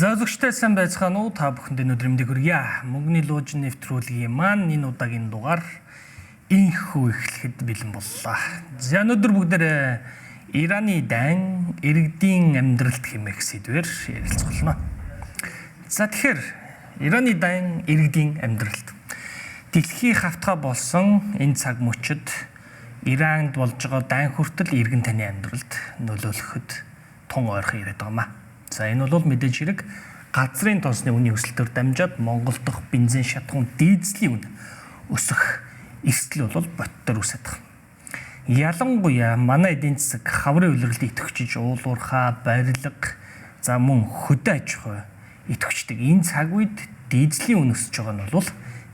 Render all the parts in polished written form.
За үзэгчтэй сайн байцгаана уу? Та бүхэнд өнөөдөр мэндийг хүргье. Мөнгөний лууж нэвтрүүлгийн маань энэ удаагийн дугаар инхүү эхлэхэд бэлэн боллоо. За өнөөдөр бүгдээрээ Ираны дайн иргэдийн амьдралд хэмээх сэдвээр ярилцах болно. За тэгэхээр Ираны дайн иргэдийн амьдралд дэлхий хавтгай болсон энэ цаг мөчид Иранд болж байгаа дайн хүртэл иргэн таны амьдралд нөлөөлөхөд тун ойрхон ирээд байгаа маа. За энэ бол мэдээж хэрэг газрын тосны үнийн өсөлтөөр дамжаад Монгол дахь бензин, шатхуун, дизелийн үн өсөх эрсдэл бол боддоор үсээд байгаа. Ялангуяа манай эдийн засаг хаврын улиралд идэвхжиж уулуурхаа, барилга, за мөн хөдөө аж ахуй идэвхждэг. Энэ цаг үед дизелийн үн өсөж байгаа нь бол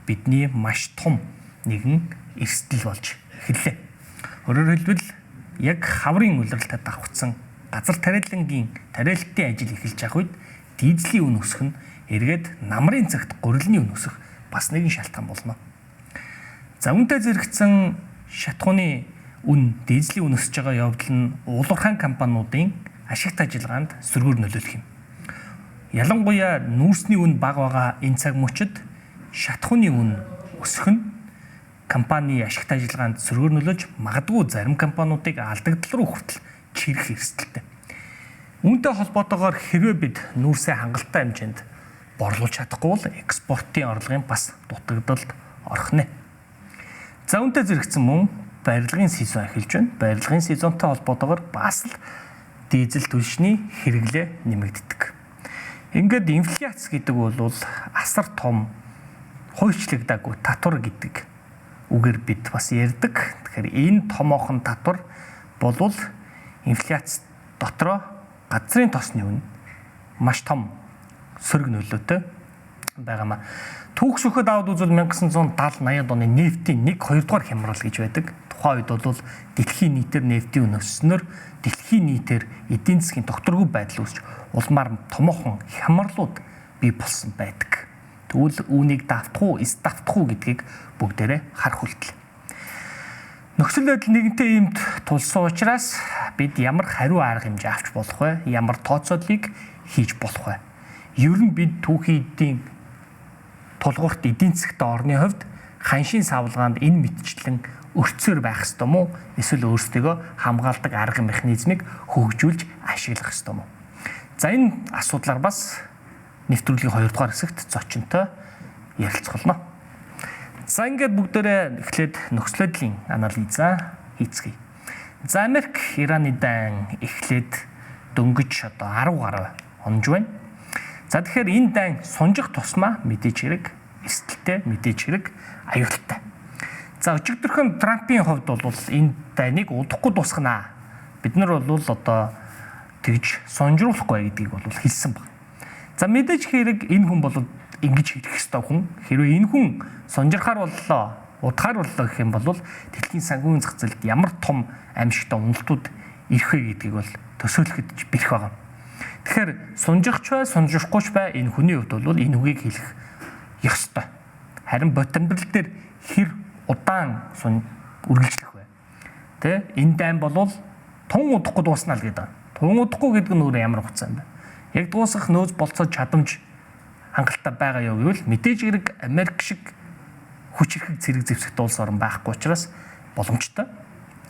бидний маш том нэгэн эрсдэл болж эхэллээ. Өөрөөр хэлбэл яг хаврын улиралтай давхцсан газар тариалангийн тариалтын ажил эхэлж явах үед дизелийн үн өсөх нь эргээд намрын цагт гурилны үн өсөх бас нэгэн шалтгаан болно. За үүнтэй зэрэгцэн шатхууны үн, дизелийн үн өсөж байгаа явдал нь уулуурхаан компаниудын ашигт ажиллагаанд сөргөөр нөлөөлөх юм. Ялангуяа нүүрсний үн бага байгаа энэ цаг мөчид шатхууны үн өсөх нь компани ашигт ажиллагаанд сөргөөр нөлөөлж магадгүй зарим компаниудыг алдагдал руу хүртэл чирэх эрсдэлтэй. Үүнтэй холбоотойгоор хэрвээ бид нүүрсээ хангалттай хэмжээнд борлуулж чадахгүй бол экспортын орлогын бас дутагдалд орох нэ. За үүнтэй зэрэгцэн мөн барилгын сезон эхэлж байна. Барилгын сезонтой холбоотойгоор бас л дизель түлшний хэрэглээ нэмэгддэг. Ингээд инфляц гэдэг бол асар том хуульчлагдаагүй татвар гэдэг үгээр бид бас ярьдаг. Тэгэхээр энэ томоохон татвар болвол инфляц дотроо газрын тосны үн маш том сөрөг нөлөөтэй байгаамаа. Түүх шүхэд аваад үзвэл 1970 80-ад оны нефтийн 1 2 дугаар хямрал гэж байдаг. Тухайн үед бол дэлхийн нийтээр нефтийн үн өсснөөр дэлхийн нийтээр эдийн засгийн тогтворгүй байдал үүсч улмаар томоохон хямралууд бий болсон байдаг. Тэгвэл үүнийг давтах уу, эс давтах уу гэдгийг бүгдээрээ харах хүртэл. Нөхцөл байдал нэгэнтээ иймд тулсан учраас бид ямар хариу арга хэмжээ авч болох вэ? Ямар тооцооллыг хийж болох вэ? Ер нь бид түүхийн эдийн тулгуурт эдийн засгт орны хувьд ханшийн савлгаанд энэ мэтчлэн өртсөөр байх ёстой мó? Эсвэл өөрсдийгөө хамгаалдаг арга механизмыг хөгжүүлж ашиглах ёстой мó? За энэ асуудлаар бас нэвтрүүлгийн 2 дугаар хэсэгт зочинтой ярилцах болно. За ингээд бүгдээрээ эхлээд нөхцөл байдлын анализа хийцгээе. За Америк Ираны дайн эхлээд дөнгөж одоо 10 гаруй онж байна. За тэгэхээр энэ дайн сунжих тусмаа мэдээж хэрэг эрсдэлтэй, мэдээж хэрэг аюултай. За өчигдөрхөн Трампын хувьд бол энэ дайныг удахгүй дуусгана. Бид нар бол одоо тэгж сунжруулахгүй гэдгийг бол хэлсэн баг. За мэдээж хэрэг энэ хүн бол ингэж хэлэх ёстой хүн. Хэрвээ энэ хүн сунжирхаар боллоо, удахаар боллоо гэх юм бол дэлхийн санхүүгийн зах зээлд ямар том аимшигтай уналтууд ирэх вэ гэдгийг бол төсөөлөхөд бэрх байгаа. Тэгэхээр сунжирч бай, сунжирхгүй ч бай энэ хүний хувьд бол энэ үгийг хэлэх ёстой. Харин бот амьдрал дээр хэр удаан үргэлжлэх вэ? Тэ? Энэ дайн болвол тун удахгүй дуусна л гэдэг. Тун удахгүй гэдэг нь өөр ямар хугацаа юм бэ? Яг дуусах нөөц болцоо чадамж хангалттай байгаа юу гэвэл мэдээж хэрэг Америк шиг хүч хэрэг цэрэг зэвсэгт улс орн байхгүй учраас боломжтой.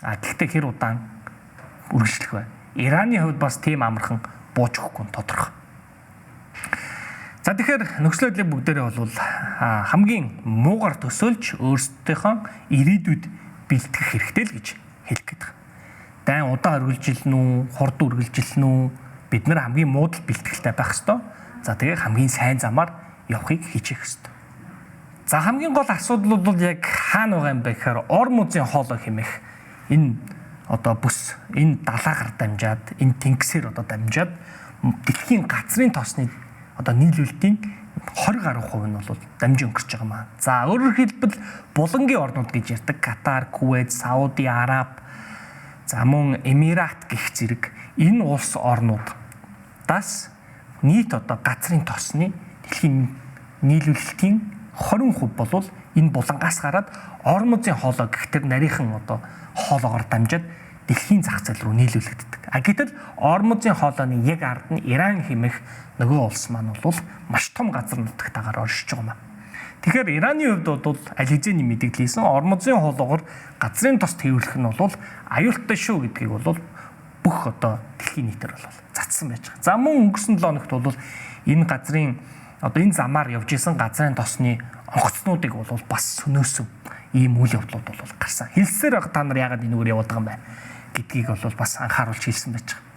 А гэхдээ хэр удаан үргэлжлэх вэ? Ираны хувьд бас тийм амархан бууж өгөхгүй нь тодорхой. За тэгэхээр нөхцөл байдлыг бүгдээрээ бол хамгийн муугар төсөөлж өөрсдийнхөө ирээдүйд бэлтгэх хэрэгтэй л гэж хэлэх гээд байна. Дайн удаан үргэлжилнэ үү, хурд үргэлжилнэ үү? Бид нар хамгийн муудал бэлтгэлтэй байх ёстой. За тэгээ хамгийн сайн замаар явахыг хичээх ёстой. За хамгийн гол асуудал бол яг хаана байгаа юм бэ гэхээр Ормузын хоолой хэмээх энэ одоо бүс энэ далаагаар дамжаад энэ тэнгисээр одоо дамжаад дэлхийн газрын тосны одоо нийлүүлэлтийн 20 гаруй хувь нь бол дамжин өнгөрч байгаа маа. За өөрөөр хэлбэл булангийн орнууд гэж ярьдаг Катар, Кувейт, Сауди Араб, за мөн Эмират гэх зэрэг энэ улс орнуудаас нийт одоо газрын тосны дэлхийн нийлүүлэлтийн 20% болвол энэ булангаас гараад Ормузын хоолой гэх тэр нарийнхан одоо хоолоогоор дамжаад дэлхийн зах зээл рүү нийлүүлэгддэг. А гэтэл Ормузын хоолойны яг ард нь Иран хэмээх нөгөө улс маань бол маш том газар нутагтаагаар оршиж байгаа юм. Тэгэхээр Ираны хувьд бол аль хэзээний мэдээлэл хийсэн Ормузын хоолоогоор газрын тос тээвэрлэх нь бол аюултай шүү гэдгийг бол бүх одоо дэлхийн нийтээр бол затсан байж байгаа. За мөн өнгөрсөн 7 хоногт бол энэ газрын одоо энэ замаар явж исэн газрын тосны онгоцнуудыг бол бас сөнөөсөн ийм үйл явдлууд бол гарсан. Хэлсээр та нар яагаад энэгээр яваад байгаа юм бэ гэдгийг бол бас анхааруулж хэлсэн байж байгаа.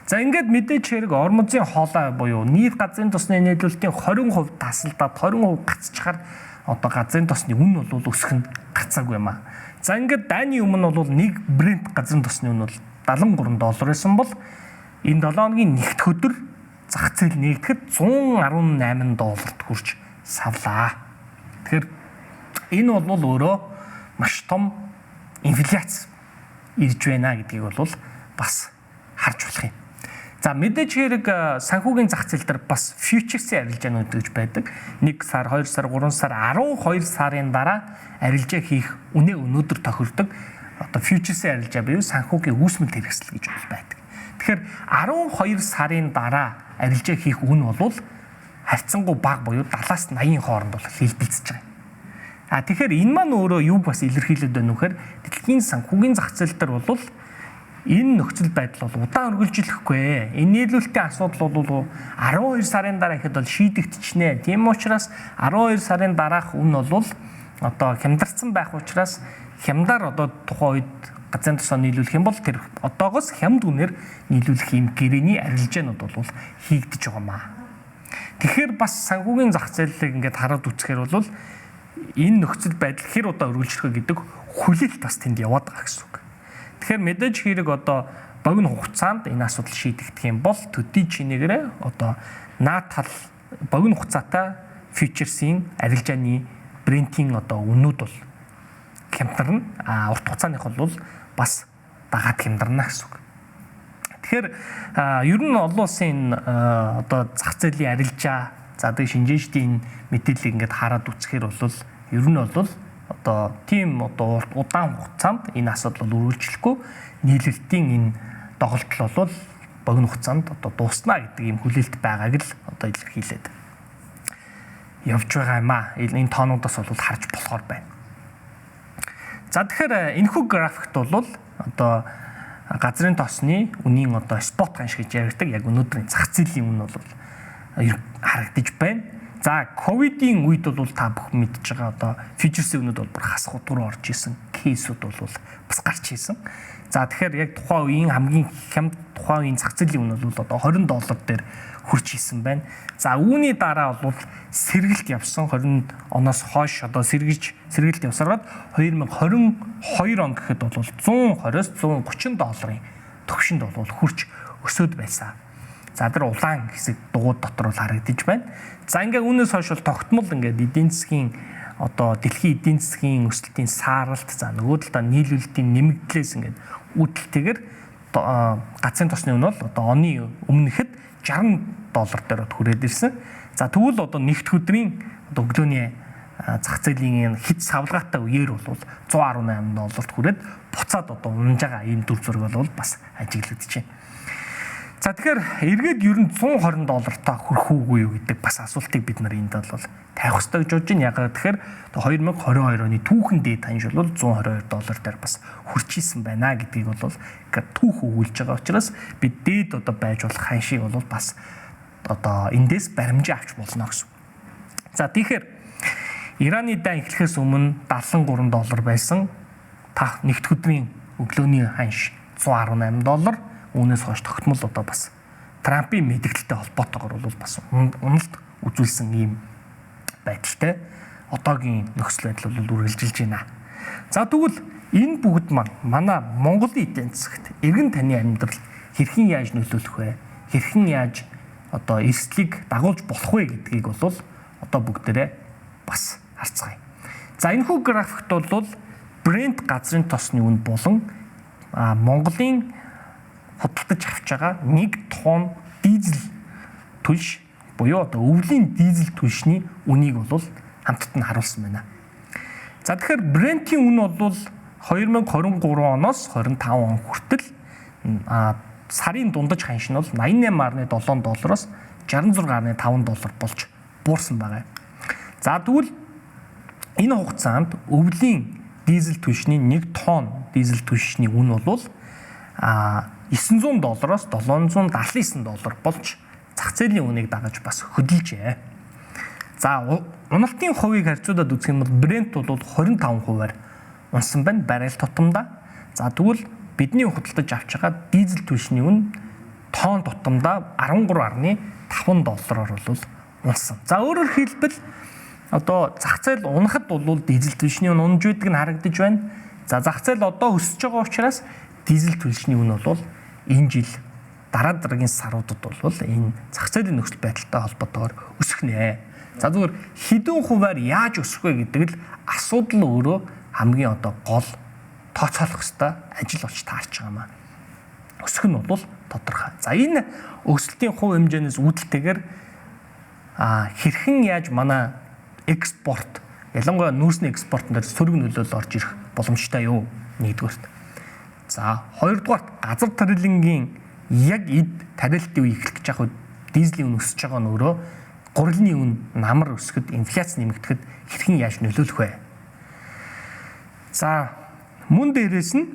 За ингээд мэдээж хэрэг Ормузын хоолой буюу нийт газрын тосны нийлүүлэлтийн 20% тасалдаад 20% гацчихаар одоо газрын тосны үн бол өсөх нь гарцаагүй юм аа. За ингээд дайны өмнө бол нэг Brent газрын тосны үн бол 73 доллар байсан бол энэ 7 хоногийн нэгд өдөр зах зээл нээгдэхэд 118 долларт хүрч савлаа. Тэгэхээр энэ бол өөрөө маш том инфляц ирж байна гэдгийг бол бас харж болох юм. За мэдээж хэрэг санхүүгийн зах зээл дээр бас фьючерсийн арилжаанууд гэж байдаг. 1 сар, 2 сар, 3 сар, 12 сарын дараа арилжаа хийх үнэ өнөөдөр тохирдог одоо фьючерсийн арилжаа буюу санхүүгийн үүсмэлт хэрэгсэл гэж бол байдаг. Тэгэхээр 12 сарын дараа арилжаа хийх үн бол харьцангуй бага буюу 70-аас 80-ийн хооронд бол хэлбэлзэж байгаа юм. А тэгэхээр энэ маань өөрөө юу бас илэрхийлээд байна вэ гэхээр дэлхийн санхүүгийн зах зээл дээр бол энэ нөхцөл байдал бол удаан үргэлжлэхгүй. Энэ нийлүүлэлтийн асуудал бол 12 сарын дараа ихэд бол шийдэгдчихнэ. Тийм учраас 12 сарын дараах үн бол одоо хямдарсан байх учраас хямдар одоо тухайн үед газрын тосоо нийлүүлэх юм бол тэр одоогоос хямд үнээр нийлүүлэх юм гэрээний арилжаанууд бол хийгдэж байгаа маа. Тэгэхээр бас санхүүгийн зах зээлийг ингээд хараад үзэхээр бол энэ нөхцөл байдал хэр удаа үргэлжлэх вэ гэдэг хүлээлт бас тэнд яваад байгаа гэсэн үг. Тэгэхээр мэдээж хэрэг одоо богино хугацаанд энэ асуудал шийдэгдэх юм бол төдий чинээгээрээ одоо наад тал богино хугацаатай фьючерсийн арилжааны брендийн одоо үнүүд бол хямдарна. А урт хугацааных бол бас дагаад хямдарна гэсэн үг. Тэгэхээр ер нь олон улсын одоо зах зээлийн арилжаа за тэгээ шинжээчдийн мэдээллийг ингээд хараад үзэхээр бол ер нь бол одоо тийм одоо удаан хугацаанд энэ асуудал бол үргэлжлэхгүй нийлүүлэлтийн энэ доголдол бол богино хугацаанд одоо дууснаа гэдэг ийм хүлээлт байгааг л одоо илэрхийлээд явж байгаа юм аа. Энэ тоонуудаас бол харж болохоор байна. За тэгэхээр энэхүү графикт бол одоо газрын тосны үнийн одоо спот ханш гэж яригдаг яг өнөөдрийн зах зээлийн үн бол харагдаж байна. За ковидын үед бол та бүхэн мэдж байгаа одоо фьючерсийн үнүүд бол бүр хасах утга руу орж исэн кейсүүд бол бас гарч исэн. За тэгэхээр яг тухайн үеийн хамгийн хямд тухайн үеийн зах зээлийн үн бол одоо 20 доллар дээр хүрч исэн байна. За үүний дараа бол сэргэлт явсан 20 оноос хойш одоо сэргэлт явсараад 2022 он гэхэд бол 120-оос 130 долларын төвшөнд бол хүрч өсөөд байсан. За тэр улаан хэсэг дугуй дотор бол харагдаж байна. За ингээ үүнээс хойш бол тогтмол ингээд эдийн засгийн одоо дэлхийн эдийн засгийн өсөлтийн сааралт за нөгөө талдаа нийлүүлэлтийн нэмэгдлээс ингээд үүдэлтэйгээр газрын тосны үн бол одоо оны өмнөхэд 60 доллар дээр хүрээд ирсэн. За тэгвэл одоо нэгд өдрийн одоо өглөөний зах зээлийн хэд савлгаатай үеэр бол 118 долларт хүрээд буцаад одоо унж байгаа ийм дүр зураг бол бас ажиглагдчихэв. За тэгэхээр эргээд ер нь 120 доллартаа хүрэх үгүй юу гэдэг бас асуултыг бид нар энд бол тавих ёстой гэж бодож байна. Ягаад тэгэхээр 2022 оны түүхэн дээд ханш бол 122 доллар дээр бас хүрч исэн байна гэдгийг бол түүх өгүүлж байгаа учраас бид дээд одоо байж болох ханшийг бол бас одоо эндээс баримжаа авч болно гэсэн. За тэгэхээр Ираны дан эхлэхээс өмнө 73 доллар байсан. Та нэгд өдрийн өглөөний ханш 118 доллар. Үүнээс хойш тогтмол одоо бас Трампын мэдээлэлтэй холбоотойгоор бол бас уналт үзүүлсэн ийм байдалтай одоогийн нөхцөл байдал бол үргэлжилж байна. За тэгвэл энэ бүгд маань манай Монголын эдийн засагт эргэн тойрны амьдрал хэрхэн яаж нөлөөлөх вэ? Хэрхэн яаж одоо эрсдлийг дагуулж болох вэ гэдгийг бол одоо бүгдээрээ бас харцгаая. За энэхүү графикт бол Brent газрын тосны үн болон Монголын худалдаж авч байгаа 1 тонн дизель түлш буюу одоо өвлийн дизель түлшний үнийг бол хамтд нь харуулсан байна. За тэгэхээр Brent-ийн үн бол 2023 оноос 25 он хүртэл сарын дундаж ханш нь бол 88.7 доллароос 66.5 доллар болж буурсан байгаа. За тэгвэл энэ хугацаанд өвлийн дизель түлшний 1 тонн дизель түлшний үн бол 900 доллароос 779 доллар болж зах зээлийн үнийг дагаж бас хөдөлжээ. За уналтын хувийг харьцуулаад үзэх юм бол Brent бол 25%-аар унсан байна баррел тутамдаа. За тэгвэл бидний худалдаж авч байгаа дизель түлшний үн тонн тутамдаа 13.5 доллараар бол унсан. За өөрөөр хэлбэл одоо зах зээл унахад бол дизель түлшний үн унж байдаг нь харагдаж байна. За зах зээл одоо өсөж байгаа учраас дизель түлшний үн бол энэ жил дараа дараагийн саруудад бол энэ зах зээлийн нөхцөл байдалтай холбоотойгоор өсөх нэ. За зүгээр хэдэн хувиар яаж өсөх вэ гэдэг л асуудал өөрөө хамгийн одоо гол тооцоолох ёстой ажил болж таарч байгаа юм аа. Өсөх нь бол тодорхой. За энэ өсөлтийн хувь хэмжээнээс үүдэлтэйгээр хэрхэн яаж манай экспорт ялангуяа нүүрсний экспортын дээр сөрөг нөлөөлөл орж ирэх боломжтой юу? Нэгдүгээрт. За хоёрдугаарт газар тарилангийн яг эд тарилтын үе эхлэх гэж яг дизелийн үн өсөж байгаа нь өөрөө гурилны үн намар өсөхөд инфляц нэмэгдэхэд хэрхэн яаж нөлөөлөх вэ? За мөн дээрээс нь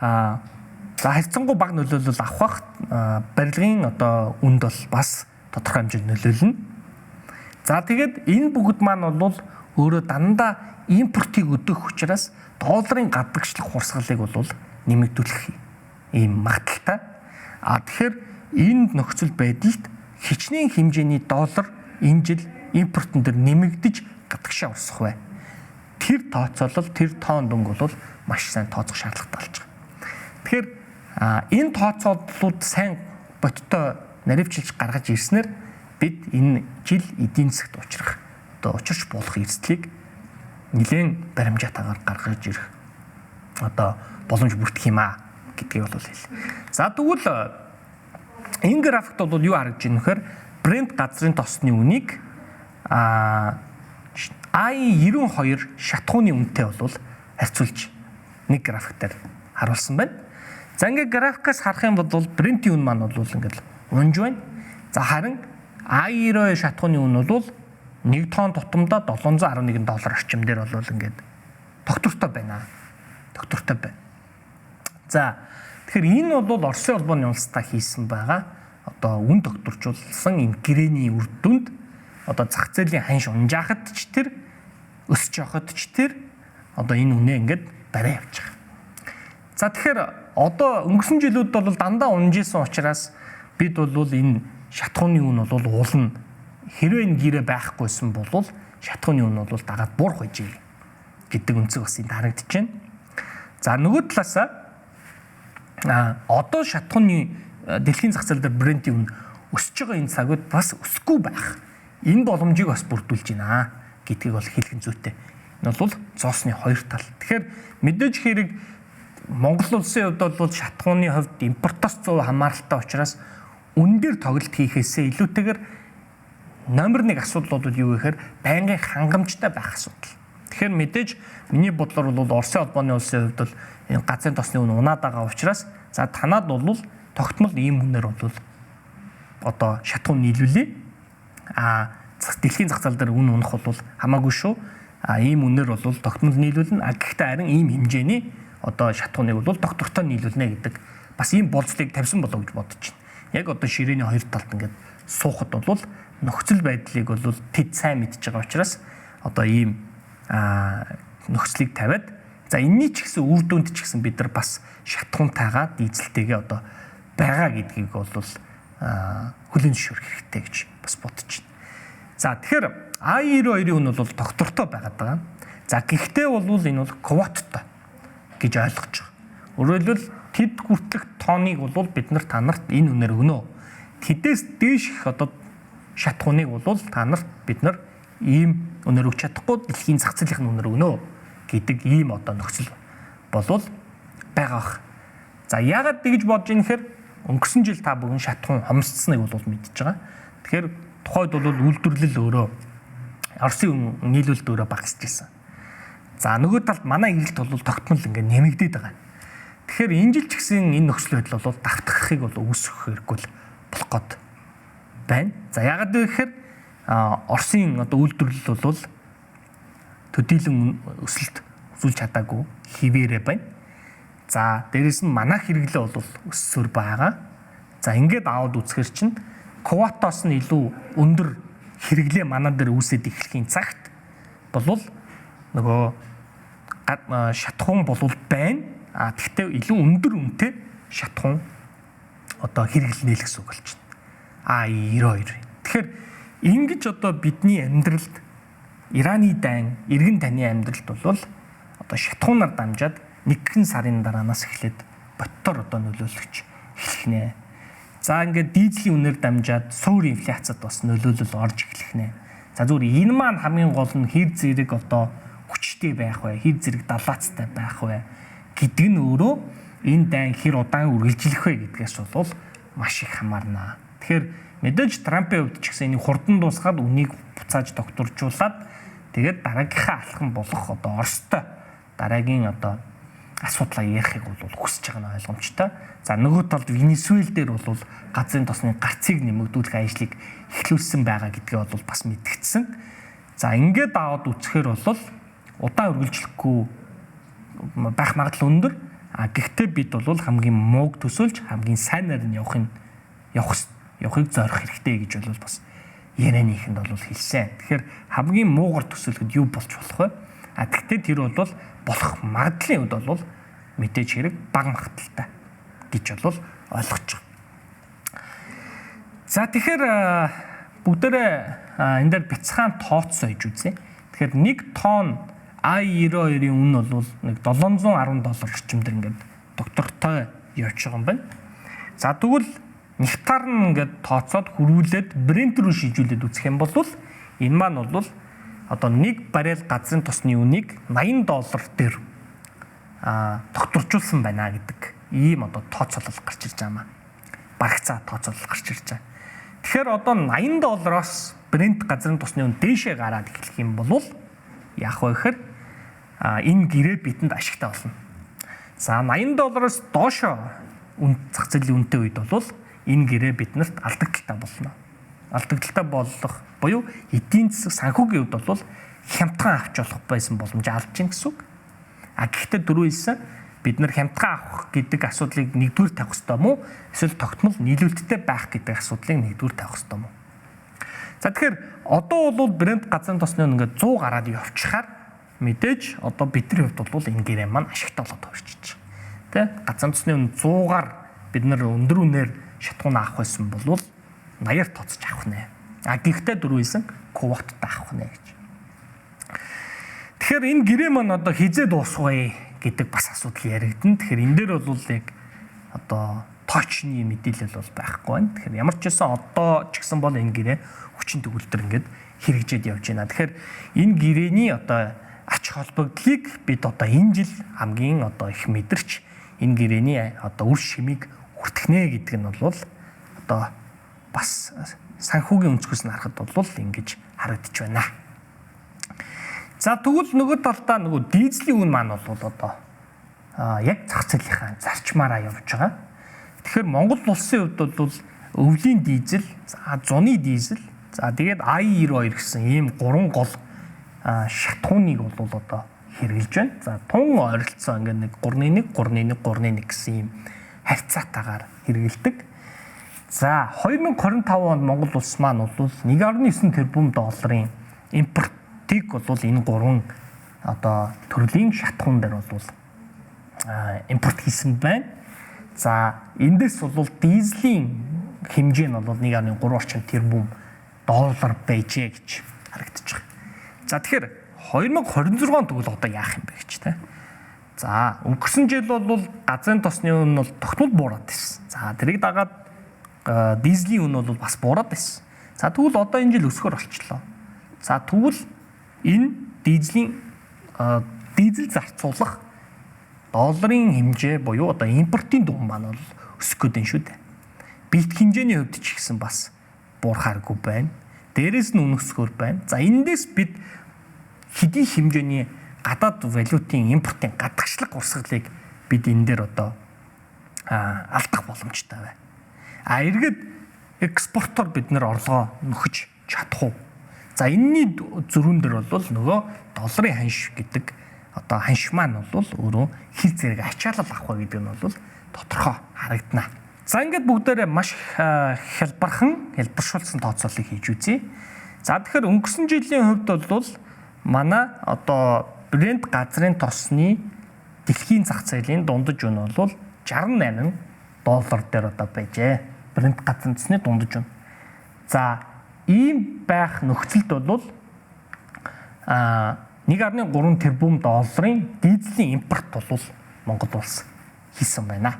за харьцангуй бага нөлөөлөл авах барилгын одоо үнд бол бас тодорхой хэмжээнд нөлөөлнө. За тэгээд энэ бүгд маань бол өөрөө дандаа импортыг өдөөх учраас долларын гадагшлах хурсгалыг бол нэмэгдүүлэх ийм магадлалтай. А тэгэхээр энэ нөхцөл байдалд хичнээн хэмжээний доллар энэ жил импортын дээр нэмэгдэж гадагшаа урсах вэ? Тэр тооцоолол, тэр тоон дүнг бол маш сайн тооцох шаардлагатай болж байгаа. Тэгэхээр энэ тооцооллууд сайн бодиттой наривчилж гаргаж ирснээр бид энэ жил эдийн засагт учрах одоо учирч болох эрсдлийг нэлээд баримжаатаагаар гаргаж ирэх одоо боломж бүрдэх юм аа гэдгийг бол хэл. За тэгвэл энэ графикт бол юу харагдж байна вэхээр Brent газрын тосны үнийг I92 шатхууны үнэтэй бол харьцуулж нэг график дээр харуулсан байна. За ингээд графикаас харах юм бол Brent-ийн үн маань бол ингээд унж байна. За харин I92 шатхууны үн бол 1 тонн тутамдаа 711 доллар орчим дээр бол ингээд тогтвортой байна. Тогтвортой байна. За тэгэхээр энэ бол Оросын холбооны улстай хийсэн байгаа одоо үн тогтворжуулсан энэ гэрээний үр дүнд одоо зах зээлийн ханш унжаахад ч тэр өсөж явахад ч тэр одоо энэ үнэ ингээд барай явж байгаа. За тэгэхээр одоо өнгөрсөн жилүүд бол дандаа унжсэн учраас бид бол энэ шатхууны үн бол уулна. Хэрвээ энэ гэрээ байхгүйсэн бол шатхууны үн бол дагаад буурах байжээ гэдэг өнцөг бас энд харагдаж байна. За нөгөө талаасаа одоо шатхууны дэлхийн зах зээл дээр Brent-ийн үн өсөж байгаа энэ цагууд бас өсөхгүй байх. Энэ боломжийг бас бүрдүүлж байна гэдгийг бол хэлэх нь зүйтэй. Энэ бол зоосны хоёр тал. Тэгэхээр мэдээж хэрэг Монгол улсын хувьд бол шатхууны хувьд импортоос 100% хамааралтай учраас үн дээр тоглолт хийхээсээ илүүтэйгээр номер 1 асуудал бол юу гэхээр байнгын хангамжтай байх асуудал. Тэгэхээр мэдээж миний бодлоор бол Оросын холбооны улсын хувьд бол энэ газрын тосны үн унаад байгаа учраас за танад бол тогтмол ийм үнээр бол одоо шатхуу нийлүүлээ. А дэлхийн зах зээл дээр үн унах бол хамаагүй шүү. А ийм үнээр бол тогтмол нийлүүлнэ. А гэхдээ харин ийм хэмжээний одоо шатхууныг бол доктортой нийлүүлнэ гэдэг бас ийм болцлыг тавьсан болов гэж бодож байна. Яг одоо ширээний хоёр талд ингээд суухад бол нөхцөл байдлыг бол тэд сайн мэдж байгаа учраас одоо ийм нөхцөлийг тавиад за энэний ч гэсэн үр дүнд ч гэсэн бид нар бас шатхуунтайгаа дизелтэйгээ одоо байгаа гэдгийг бол хүлээн зөвшөөрөх хэрэгтэй гэж бас бодож байна. За тэгэхээр I92-ийн үн бол тогтвортой байгаад байгаа. За гэхдээ бол энэ бол квоттой гэж ойлгож байгаа. Өөрөөр хэлбэл тэд хүртэлх тоныг бол бид нар та нарт энэ үнээр өгнө. Тэдээс дээш их одоо шатхууныг бол та нарт бид нар ийм үнээр өгч чадахгүй дэлхийн зах зээлийн үнээр өгнө гэдэг ийм одоо нөхцөл болвол байгаа бах. За яагаад тэгж бодож ийн гэхээр өнгөрсөн жил та бүхэн шатхуун хомсдсныг бол мэдж байгаа. Тэгэхээр тухайд бол үйлдвэрлэл өөрөө Оросын нийлүүлэлт өөрөө багасч ирсэн. За нөгөө талд манай эрэлт бол тогтмол ингээд нэмэгдээд байгаа. Тэгэхээр энэ жил ч гэсэн энэ нөхцөл байдал бол давтахыг бол үүсгэх хэрэггүй л болох гээд байна. За яагаад вэ гэхээр Оросын одоо үйлдвэрлэл бол төдийлөн өсөлт үзүүлж чадаагүй хിവэрэ байна. За дээрэс нь манай хэрэглээ бол өссөөр байгаа. За ингээд аваад үзэхэр чинь квотоос нь илүү өндөр хэрэглээ манай дээр үүсээд эхлэхийн цагт болвол нөгөө шатхуун болвол байна. А тэгтээ илүү өндөр үнэтэй шатхуун одоо хэрэглэнэ л гэсэн үг болчихно. А92. Тэгэхээр ингэж одоо бидний амьдралд Ираны дайн, эргэн тайны амьдралд бол одоо шатхуунаар дамжаад нэгэн сарын дараанаас эхлээд бодтоор одоо нөлөөлөгч эхлэх нэ. За ингээд дизелийн үнээр дамжаад суур инфляцид бас нөлөөлөл орж эхлэх нэ. За зүгээр энэ маань хамгийн гол нь хэр зэрэг одоо хүчтэй байх вэ? Хэр зэрэг далаацтай байх вэ гэдэг нь өөрөө энэ дайн хэр удаан үргэлжлэх вэ гэдгээс бол маш их хамаарна. Тэгэхээр мэдээж Трампын хувьд ч гэсэн энийг хурдан дуусгаад үнийг буцааж тогтворжуулаад тэгээд дараагийнхаа алхам болох одоо Оростой дараагийн одоо асуудлаа ярихыг бол хүсэж байгаа нь ойлгомжтой. За нөгөө талд Венесуэл дээр бол газрын тосны гарцыг нэмэгдүүлэх ажлыг эхлүүлсэн байгаа гэдгээ бол бас мэдгдсэн. За ингээд аваад үзэхээр бол удаан үргэлжлэхгүй байх магадлал өндөр. А гэхдээ бид бол хамгийн мууг төсөөлж хамгийн сайнаар нь явахыг зорих хэрэгтэй гэж бол бас ярианыхэнд бол хэлсэн. Тэгэхээр хамгийн муугар төсөөлөхөд юу болж болох вэ? А тэгтээ тэр бол болох магадлалын хувьд бол мэдээж хэрэг бага магадлалтай гэж бол ойлгож байгаа. За тэгэхээр бүгдээрээ энэ дээр бяцхан тооцоо хийж үзье. Тэгэхээр 1 тонн I-92-ийн үн бол нэг 710 доллар орчим дээр ингээд доктортой явж байгаа юм байна. За тэгвэл нефтаар нь ингээд тооцоод хөрвүүлээд Brent рүү шижүүлээд үзэх юм бол энэ маань бол одоо 1 баррел газрын тосны үнийг 80 доллар дээр тогтворжуулсан байна гэдэг ийм одоо тооцоолол гарч ирж байгаа юм аа. Барагцаа тооцоолол гарч ирж байгаа. Тэгэхээр одоо 80 доллароос Brent газрын тосны үн дээшээ гараад эхлэх юм бол яах вэ гэхээр энэ гэрээ бидэнд ашигтай болно. За 80 доллароос доошоо үн зах зээлийн үнэтэй үед бол энэ гэрээ биднэрт алдагдaltaй болно. Алдагдaltaй болох буюу эдийн засаг санхүүгийн хувьд бол хямдхан авч болох байсан боломж алдж гин гэсэн үг. А гэхдээ дөрөв хэлсэн бид нар хямдхан авах гэдэг асуудлыг нэгдүгээр тавих ёстой мó эсвэл тогтмол нийлүүлэлттэй байх гэдэг асуудлыг нэгдүгээр тавих ёстой мó. За тэгэхээр одоо бол брэнд газрын тосны ингээд 100 гараад явчихаар мэдээж одоо бидний хувьд бол энэ гэрээ маань ашигтай болоод хувирчиж байгаа. Тэ? Газрын тосны үн 100-аар бид нар өндөр үнээр шатхуун авах байсан бол 80-аар тооцож авах нэ. А гэхдээ дөрөв хэлсэн квоттой авах нэ гэж. Тэгэхээр энэ гэрээ маань одоо хизээ дуусах вэ гэдэг бас асуудал яригдана. Тэгэхээр энэ дээр бол яг одоо точны мэдээлэл бол байхгүй байна. Тэгэхээр ямар ч байсан одоо ч гэсэн бол энэ гэрээ хүчин төгөлдөр ингээд хэрэгжээд явж байна. Тэгэхээр энэ гэрээний одоо ач холбогдлыг бид одоо энэ жил хамгийн одоо их мэдэрч энэ гэрээний одоо үр шимийг хүртэх нэ гэдэг нь бол одоо бас санхүүгийн өнцгөөс нь харахад бол ингэж харагдаж байна. За тэгвэл нөгөө талдаа нөгөө дизелийн үн маань бол одоо яг зах зээлийнхаа зарчмаараа явж байгаа. Тэгэхээр Монгол улсын хувьд бол өвлийн дизель, за зуны дизель, за тэгээд I-92 гэсэн ийм гурван гол шатхууныг бол одоо хэрэгжилж байна. За тун ойролцоо ингээд нэг 3.1, 3.1, 3.1 гэсэн ийм харьцаатайгаар хэрэгэлдэг. За 2025 онд Монгол улс маань бол 1.9 тэрбум долларын импортыг бол энэ гурван одоо төрлийн шатхуун дээр бол импорт хийсэн байна. За эндээс бол дизелийн хэмжээ нь бол 1.3 орчим тэрбум доллар байжээ гэж харагдаж байгаа. За тэгэхээр 2026 он тэгвэл одоо яах юм бэ гэж тэ. За өнгөрсөн жил бол газрын тосны үн бол тогтмол буураад байсан. За тэрийг дагаад дизелийн үн бол бас буураад байсан. За тэгвэл одоо энэ жил өсгөр болчлоо. За тэгвэл энэ дизелийн дизель зарцуулах долларын хэмжээ буюу одоо импортын дүн маань бол өсөх гээд байна шүү дээ. Бэлтгэх хэмжээний хувьд ч гэсэн бас буурахааргүй байна. Дээрээс нь үнэ өсгөр байна. За эндээс бид хэдий хэмжээний гадаад валютын импортын гадагшлах урсгалыг бид энэ дээр одоо алдах боломжтой байна. А эргээд экспортоор бид нэр орлогоо нөхөж чадах уу? За энэний зөрүүн дээр бол нөгөө долларын ханш гэдэг одоо ханш маань бол өөрөө хил зэрэг ачаалал авах вэ гэдэг нь бол тодорхой харагдана. За ингээд бүгдээрээ маш хялбархан хэлбэршүүлсэн тооцоолыг хийж үзье. За тэгэхээр өнгөрсөн жилийн хувьд бол манай одоо брэнд газрын тосны дэлхийн зах зээлийн дундаж үн бол 68 доллар дээр одоо байжээ. Брэнд газрын тосны дундаж үн. За ийм байх нөхцөлд бол 1.3 тэрбум долларын дизелийн импорт бол Монгол улс хийсэн байна.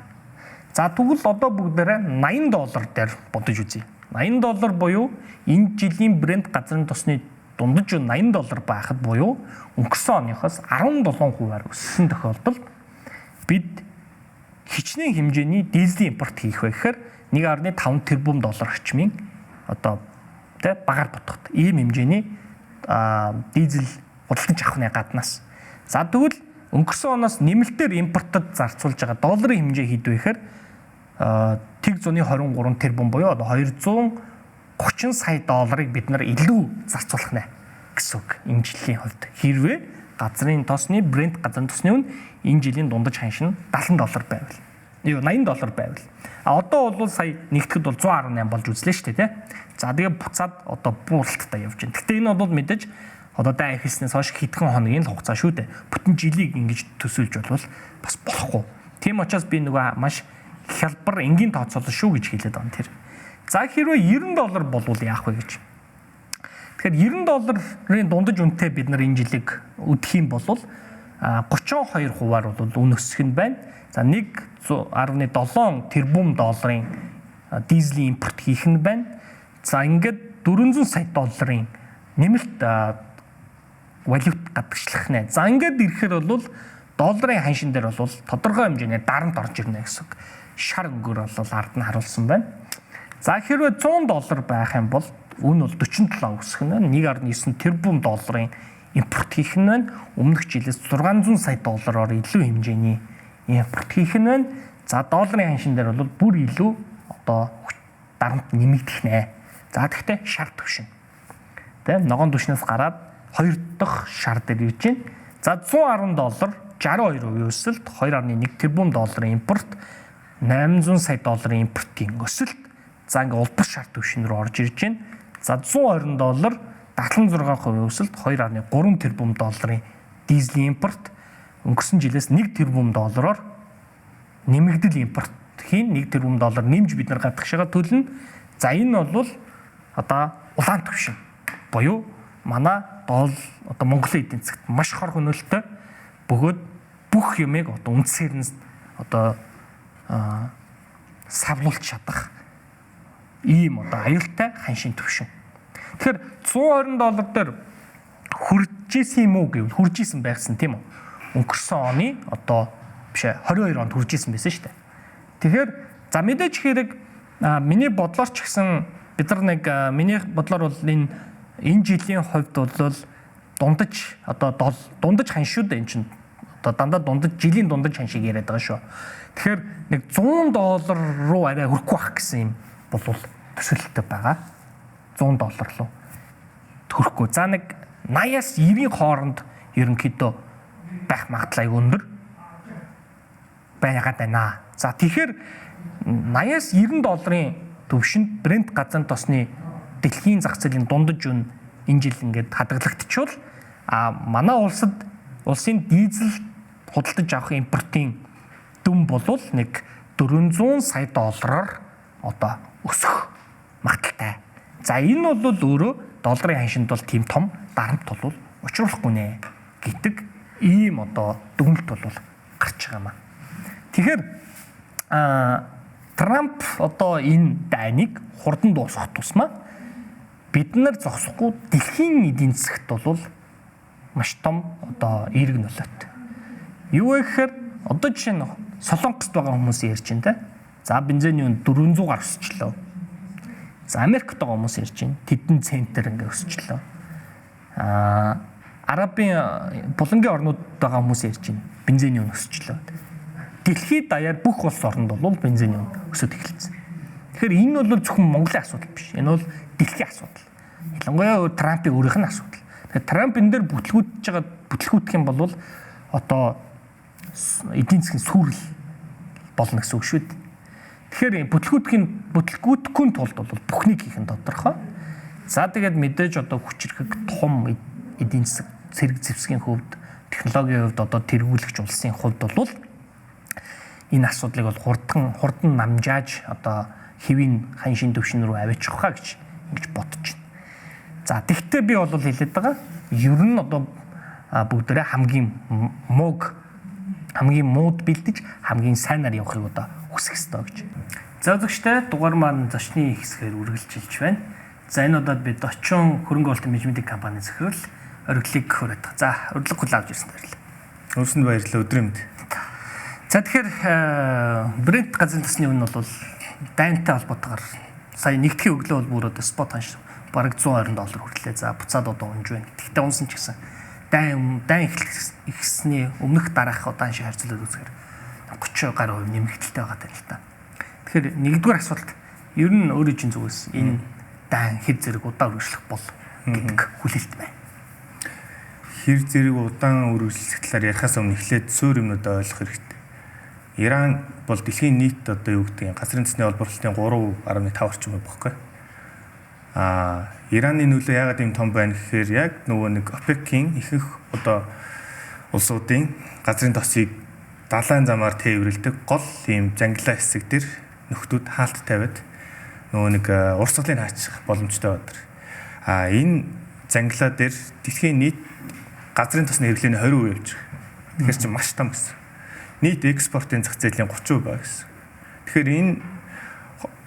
За тэгвэл одоо бүгдээрээ 80 доллар дээр бодож үзье. 80 доллар буюу энэ жилийн брэнд газрын тосны дундаж үн 80 доллар байхад буюу өнгөрсөн оныхоос 17%-аар өссөн тохиолдолд бид хичнээн хэмжээний дизелийн импорт хийх вэ гэхээр 1.5 тэрбум доллар орчмын одоо тэ багаар бодоход ийм хэмжээний дизель худалдаж авах нэ гаднаас. За тэгвэл өнгөрсөн оноос нэмэлтээр импортод зарцуулж байгаа долларын хэмжээ хэд вэ гэхээр тэг зуны 23 тэрбум буюу одоо 230 сая долларыг бид нар илүү зарцуулах нэ гэсэн үг энэ жилийн хувьд. Хэрвээ газрын тосны брэнд газрын тосны үн энэ жилийн дундаж ханш нь 70 доллар байвал. 80 доллар байвал. А одоо бол сая нэгтгэхэд бол 118 болж үзлээ шүү дээ, тэ. За тэгээ буцаад одоо бууралттай явж байна. Гэхдээ энэ бол мэдээж одоо дай эхэлснээс хойш хэдхэн хоногийн л хугацаа шүү дээ. Бүтэн жилийг ингэж төсөөлж бол бас болохгүй. Тийм учраас би нөгөө маш хялбар энгийн тооцоолол шүү гэж хэлээд байгаа юм тэр. За хэрвээ 90 доллар болвол яах вэ гэж. Тэгэхээр 90 долларын дундаж үнэтэй бид нар энэ жилийг өдөх юм бол 32%-аар бол үн өсөх нь байна. За 1.7 тэрбум долларын дизелийн импорт хийх нь байна. За ингээд 400 сая долларын нэмэлт валют гадагшлах нэ. За ингээд ирэхээр бол долларын ханшин дээр бол тодорхой хэмжээний дарамт орж ирнэ гэсэн үг. Шар өнгөөр бол ард нь харуулсан байна. За хэрвээ 100 доллар байх юм бол үн бол 47 өсөх нь 1.9 тэрбум долларын импорт хийх нь байна. Өмнөх жилээс 600 сая доллараар илүү хэмжээний импорт хийх нь байна. За долларын ханшин дээр бол бүр илүү одоо дарамт нэмэгдэх нэ. За тэгтээ шар түвшин. Тэ ногоон түвшнээс гараад хоёр дахь шар дээр ирж байна. За 110 доллар 62% өсөлт, 2.1 тэрбум долларын импорт, 800 сая долларын импортын өсөлт. За ингээ улбар шар түвшин рүү орж ирж байна. За 120 доллар 76% өсөлт, 2.3 тэрбум долларын дизелийн импорт, өнгөрсөн жилээс 1 тэрбум доллараар нэмэгдэл импорт хийн 1 тэрбум доллар нэмж бид нар гадагшаага төлнө. За энэ бол одоо улаан түвшин буюу манай одоо Монголын эдийн засагт маш хор хөнөөлтөй бөгөөд бүх юмыг одоо үндсээр нь одоо савлуулж чадах ийм одоо аюултай ханшийн түвшин. Тэгэхээр 120 доллар дээр хүрж исэн юм уу гэвэл хүрж исэн байсан тийм үү? Өнгөрсөн оны одоо биш 22 онд хүрж исэн байсан шүү дээ. Тэгэхээр за мэдээж хэрэг миний бодлоор ч гэсэн бид нар нэг миний бодлоор бол энэ жилийн хувьд бол дундаж одоо дундаж ханш шүү дээ энэ чинь одоо дандаа дундаж жилийн дундаж ханшийг яриад байгаа шүү. Тэгэхээр нэг 100 доллар руу арай хүрэхгүй байх гэсэн юм болвол төсөөлөлтөй байгаа. 100 доллар руу хүрэхгүй. За нэг 80-аас 90-ийн хооронд ерөнхийдөө байх магадлал аягүй өндөр байгаад байна. За тэгэхээр 80-аас 90 долларын төвшөнд брэнд газрын тосны дэлхийн зах зээлийн дундаж үн энэ жил ингээд хадгалагдчихвал а манай улсад улсын дизель худалдаж авах импортын дүн болвол нэг 400 сая доллараар одоо өсөх магадлалтай. За энэ бол өөрөө долларын ханшинд бол тийм том дарамт бол учруулахгүй нэ гэдэг ийм одоо дүгнэлт бол гарч байгаа юм а. Тэгэхээр Трамп одоо энэ дайныг хурдан дуусгах тусмаа бид нар зогсохгүй дэлхийн эдийн засагт бол маш том одоо эерэг нөлөөтэй. Юу вэ гэхээр одоо жишээ нь Солонгост байгаа хүмүүс ярьж байна те. За бензиний үн 400 гар өсчлөө. За Америкт байгаа хүмүүс ярьж байна. Тэдэн центр ингээ өсчлөө. Арабын булангийн орнууд байгаа хүмүүс ярьж байна. Бензиний үн өсчлөө. Дэлхийд даяар бүх улс оронд бол бензиний үн өсөд эхэлсэн. Тэгэхээр энэ бол зөвхөн Монголын асуудал биш. Энэ бол дэлхийн асуудал. Ялангуяа Трампын өөрийнх нь асуудал. Тэгэхээр Трамп энэ дээр бүтлгүүтж байгаа бүтлгүүтэх юм бол одоо эдийн засгийн сүрэл болно гэсэн үг шүү дээ. Тэгэхээр бүтлгүүтэхгүй тулд бол бүхнийг хийх нь тодорхой. За тэгээд мэдээж одоо хүчирхэг том эдийн засаг цэрэг зэвсгийн хувьд, технологийн хувьд одоо тэргүүлэгч улсын хувьд бол энэ асуудлыг бол хурдан намжааж одоо хэвийн ханшийн төвшин рүү аваачих хаа гэж ингэж бодож байна. За тэгтээ би бол хэлээд байгаа. Ер нь одоо бүгдээрээ хамгийн мууг хамгийн мууд бэлдэж хамгийн сайнаар явахыг одоо хүсэх ёстой гэж. За үзэгчтэй дугаар маань зочны хэсгээр үргэлжилж байна. За энэ удаад бид Дочон хөрөнгө оруулалтын менежментийн компани захирал Ориглыг хүрээд. За урилга хүлээн авч ирсэн баярлалаа. Өөрсөнд баярлалаа, өдрийн мэнд. За тэгэхээр Брент газрын тосны үн бол дайнтай холбоотойгоор сая нэгдэхийн өглөө бол бүр одоо спот ханш бараг 120 доллар хүртлээ. За буцаад одоо унж байна. Тэгэхдээ унсан ч гэсэн дайн эхэлсний өмнөх дараах удаан шиг харьцуулаад үзэхээр 30 гаруй хувь нэмэгдэлтэй байгаа даа л та. Тэгэхээр нэгдүгээр асуулт ер нь өөрийн чинь зүгээс энэ дайн хэр зэрэг удаан үргэлжлэх бол гэдэг хүлээлт байна. Хэр зэрэг удаан үргэлжлэх талаар ярихаас өмнө эхлээд суур юмнуудаа ойлгох хэрэгтэй. Иран бол дэлхийн нийт одоо юу гэдэг нь газрын цэсний олборлолтын 3.5 орчим хувь баггүй. Ираны нөлөө яагаад ийм том байна гэхээр яг нөгөө нэг ОПЕК-ийн ихэнх одоо улсуудын газрын тосыг далайн замаар тээвэрлэдэг гол ийм зангилаа хэсэг дээр нөхдүүд хаалт тавиад нөгөө нэг урсгалыг хаачих боломжтой байдаг. Энэ зангилаа дээр дэлхийн нийт газрын тосны хэрэглээний 20% явж байгаа. Тэгэхээр чи маш том гэсэн. Нийт экспортын зах зээлийн 30% байгаа гэсэн. Тэгэхээр энэ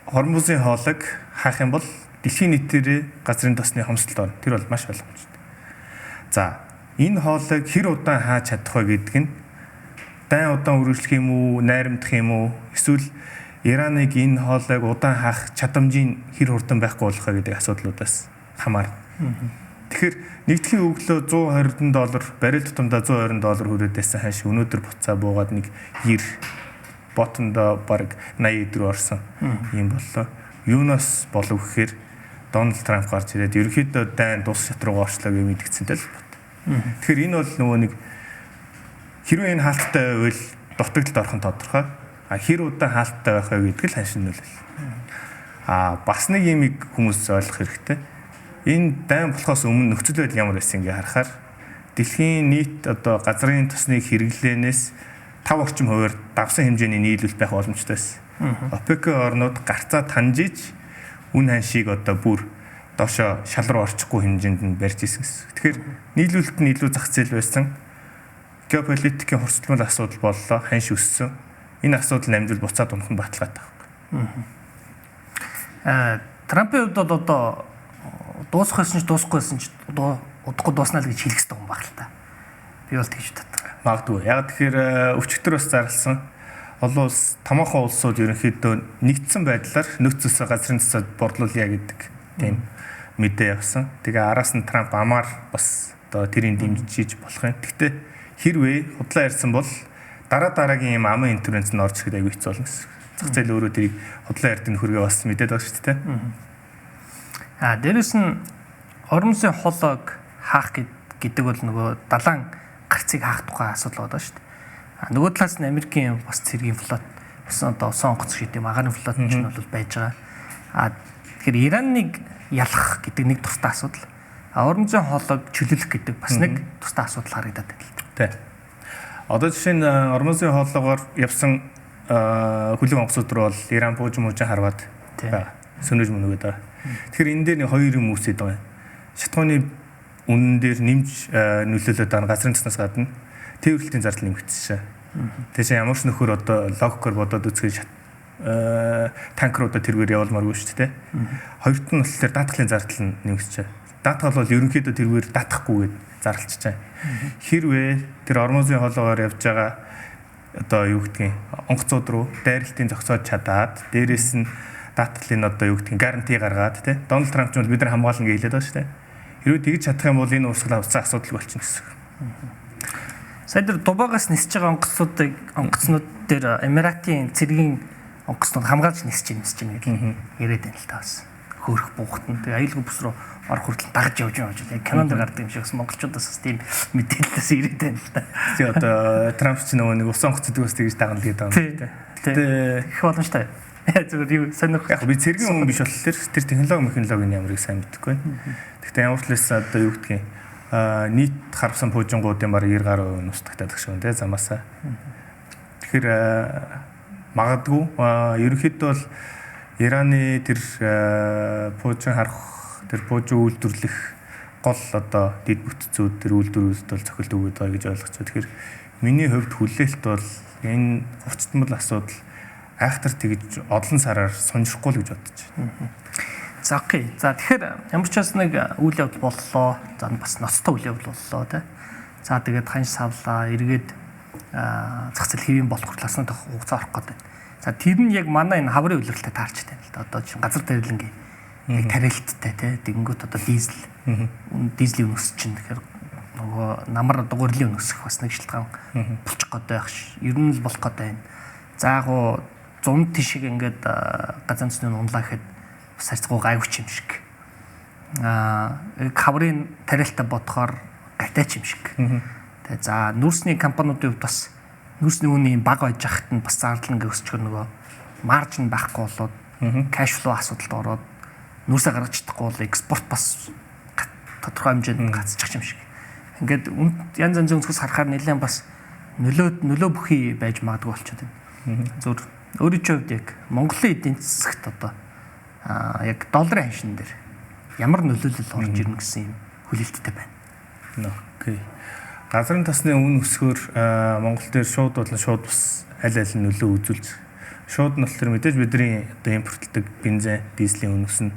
Хормузын хоолойг хаах юм бол дэлхийн нийтээр газрын тосны хомсдолд орно. Тэр бол маш ойлгомжтой. За энэ хоолойг хэр удаан хааж чадах вэ гэдэг нь дайн удаан үргэлжлэх юм уу, найрамдах юм уу, эсвэл Ираныг энэ хоолойг удаан хаах чадамжийн хэр хурдан байхгүй болох вэ гэдэг асуудлуудаас хамаарна. Тэгэхээр нэгдэхийн өглөө 120 доллар, барил тутамдаа 120 доллар хүрээд байсан ханш өнөөдөр буцаа буугаад нэг 90 ботондоо бараг 80 рүү орсон юм боллоо. Юунаас болов гэхээр Дональд Трамп гарч ирээд ерөнхийдөө дайн тус шат руу орчлоо гэж мэдгдсэнтэй л бот. Тэгэхээр энэ бол нөгөө нэг хэрвээ энэ хаалттай байвал дутагдлалд орох нь тодорхой. Хэр удаан хаалттай байх вэ гэдэг л ханшин нөлөөлөл. Бас нэг юмыг хүмүүс ойлгох хэрэгтэй. Энэ дайн болохоос өмнө нөхцөл байдал ямар байсан ингээ харахаар дэлхийн нийт одоо газрын тосны хэрэглээнээс 5 орчим хувиар давсан хэмжээний нийлүүлэлт байх боломжтой байсан. ОПЕК орнууд гарцаа таньжиж үн ханшийг одоо бүр доошо шал руу орчихгүй хэмжээнд нь барьж исэн гэсэн. Тэгэхээр нийлүүлэлт нь илүү зах зээл байсан. Геополитикийн хурцлмал асуудал боллоо, ханш өссөн. Энэ асуудал намжил буцаад унах нь баталгаатай байхгүй. Трампын хувьд бол одоо дуусах байсан ч дуусахгүй байсан ч удахгүй дууснаа л гэж хэлэх хэрэгтэй юм байна л та. Би бол тэгж боддог. Магадгүй. Яг тэгэхээр өчигдөр бас зарласан. Олон улс, томоохон улсууд ерөнхийдөө нэгдсэн байдлаар нөөцөөсөө газрын төсөөд борлуулъя гэдэг тийм мэдээ явсан. Тэгээ араас нь Трамп амаар бас одоо тэрийг дэмжиж болох юм. Гэхдээ хэрвээ худлаа ярьсан бол дараа дараагийн юм амын интервенц нь орж ирэхэд аягүй хэцүү болно гэсэн. Зах зээл өөрөө тэрийг худлаа ярьдаг нөхөргөө бас мэдээд байгаа шүү дээ. Дээрэс нь Хормузын хоолойг хаах гэдэг бол нөгөө далайн гарцыг хаах тухай асуудал байгаа шүү дээ. Нөгөө талаас нь Америкийн бас цэргийн флот, бас одоо усан онгоц шиг тийм агаарын флот ч нь бол байж байгаа. Тэгэхээр Ираныг ялах гэдэг нэг тусдаа асуудал. Хормузын хоолойг чөлөөлөх гэдэг бас нэг тусдаа асуудал харагдаад байна л да. Тий. Одоо жишээ нь Хормузын хоолоогоор явсан хөлөг онгоцууд руу бол Иран пуужин мужин харваад байгаа. Сөнөж мөнөгээд байгаа. Тэгэхээр энэ дээр нэг хоёр юм үүсээд байгаа юм. Шатхууны үнэн дээр нэмж нөлөөлөд байгаа газрын цэснээс гадна тээвэрлэлтийн зардал нэмэгдсэн. Тэгэхээр ямар ч нөхөр одоо логикоор бодоод үзэхэд танкеруудаа тэргээр явуулмааргүй шүү дээ. Хоёрт нь болохоор даатгалын зардал нь нэмэгдсэн. Даатгал бол ерөнхийдөө тэргээр даатгахгүйгээд зарлчихжээ. Хэрвээ тэр Хормузын хоолоогоор явж байгаа одоо юу гэдгийг онгоцууд руу дайралтын зогсоож чадаад дээрээс нь даатгалын одоо юу гэдгийг гаранти гаргаад тий Дональд Трамп ч бол бид нар хамгаална гэж хэлээд байгаа шүү дээ. Хэрвээ тэгж чадах юм бол энэ урсгал авсан асуудалгүй болчихно гэсэн. Сая дээр Дубайгаас нисэж байгаа онгоцнууд дээр Эмиратын цэргийн онгоцнууд хамгаалж нисэж байна гэдэг яриад байна л та бас. Хөөрөх буухт нь тэгээ аюулгүй бүс рүү орох хүртэл дагаж явж байгаа. Яг кинонд гардаг юм шиг бас монголчуудаас бас тийм мэдээлэлээс ирээд байна л та. Тэгээ одоо Трамп ч нөгөө нэг усан онгоц гэдэг бас тэгж дагна л гэдэг юм. Тэгтээ их боломжтой. Зүгээр юу сонирх. Яг би цэргийн хүн биш болохоор тэр технологи мехнологийн ямарыг сайн мэдэхгүй байна. Тэгтээ ямар ч лээс одоо юу гэдгийг нийт харвсан пуужингуудын бараг 90 гаруй хувь нь устгагдаад шиг байна те замаасаа. Тэгэхээр магадгүй ерөнхийдөө бол Ираны тэр пуужин харах тэр пуужин үйлдвэрлэх гол одоо дэд бүтцүүд тэр үйлдвэрлэлд бол цохилт өгöd байгаа гэж ойлгож байна. Тэгэхээр миний хувьд хүлээлт бол энэ хувцтмал асуудал айхтар тэгж олон сараар сунжихгүй л гэж бодож байна. За окей. За тэгэхээр ямар ч бас нэг үйл явдал боллоо. За бас ноцтой үйл явдал боллоо тий. За тэгээд ханш савлаа, эргээд зах зээл хэвийн болох хүртэл асны хугацаа орох гэдэг. За тэр нь яг манай энэ хаврын улиралтай таарч байна л да. Одоо чинь газар дээрлэнгийн яг тарилттай тий. Тэгэнгүүт одоо дизель дизелийн үн өсч чинь тэгэхээр нөгөө намар одоо гурилын үн өсөх бас нэг шалтгаан болчих гээд байх ш. Ер нь л болох гээд байна. За яг уу 100 тишиг ингээд газар зүйн унлаа гэхэд бас харьцангуй гайгүй юм шиг. Хаврын тарилтаа бодохоор гайтайч юм шиг. Тэгээ за нүүрсний компаниудын хувьд бас нүүрсний үнийн бага байж хахад нь бас зардал ингээ өсчгөр нөгөө маржин байхгүй болоод cash flow асуудалд ороод нүүрсээ гаргаж чадахгүй бол экспорт бас тодорхой хэмжээнд гацчих юм шиг. Ингээд янз янзын өнцгөөс харахаар нэлээд бас нөлөө бүхий байж магадгүй болчиход байна. Зөв өөрийн чинь хувьд яг Монголын эдийн засагт одоо яг долларын ханшин дээр ямар нөлөөлөл орж ирнэ гэсэн юм хүлээлттэй байна. Окей. Газрын тосны үн өсгөр Монгол дээр шууд болон шууд бас аль аль нь нөлөө үзүүлж шууд нь болохоор мэдээж бидний одоо импортлдог бензин, дизелийн үн өснө.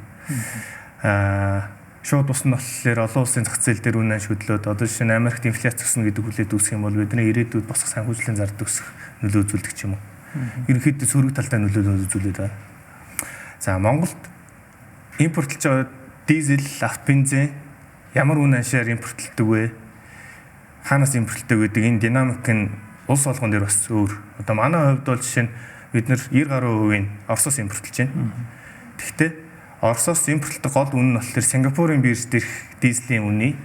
Шууд бус нь болохоор олон улсын зах зээл дээр үн ханш хөдлөөд одоо жишээ нь Америкт инфляц өснө гэдэг хүлээлт үүсэх юм бол бидний ирээдүйд босох санхүүжлийн зардал өсөх нөлөө үзүүлдэг ч юм уу. Ерөнхийдөө сөрөг талдаа нөлөө үзүүлээд байна. За Монголд импортлж байгаа дизель, авто бензин ямар үн ханшаар импортлдог вэ? Хаанаас импортлдог гэдэг энэ динамик нь улс болгон дээр бас өөр. Одоо манай хувьд бол жишээ нь бид нэр 90 гаруй хувийн Оросоос импортлж байна. Тэгэхдээ Оросоос импортлдог гол үн нь болохоор Сингапурын бирж дээрх дизелийн үнийн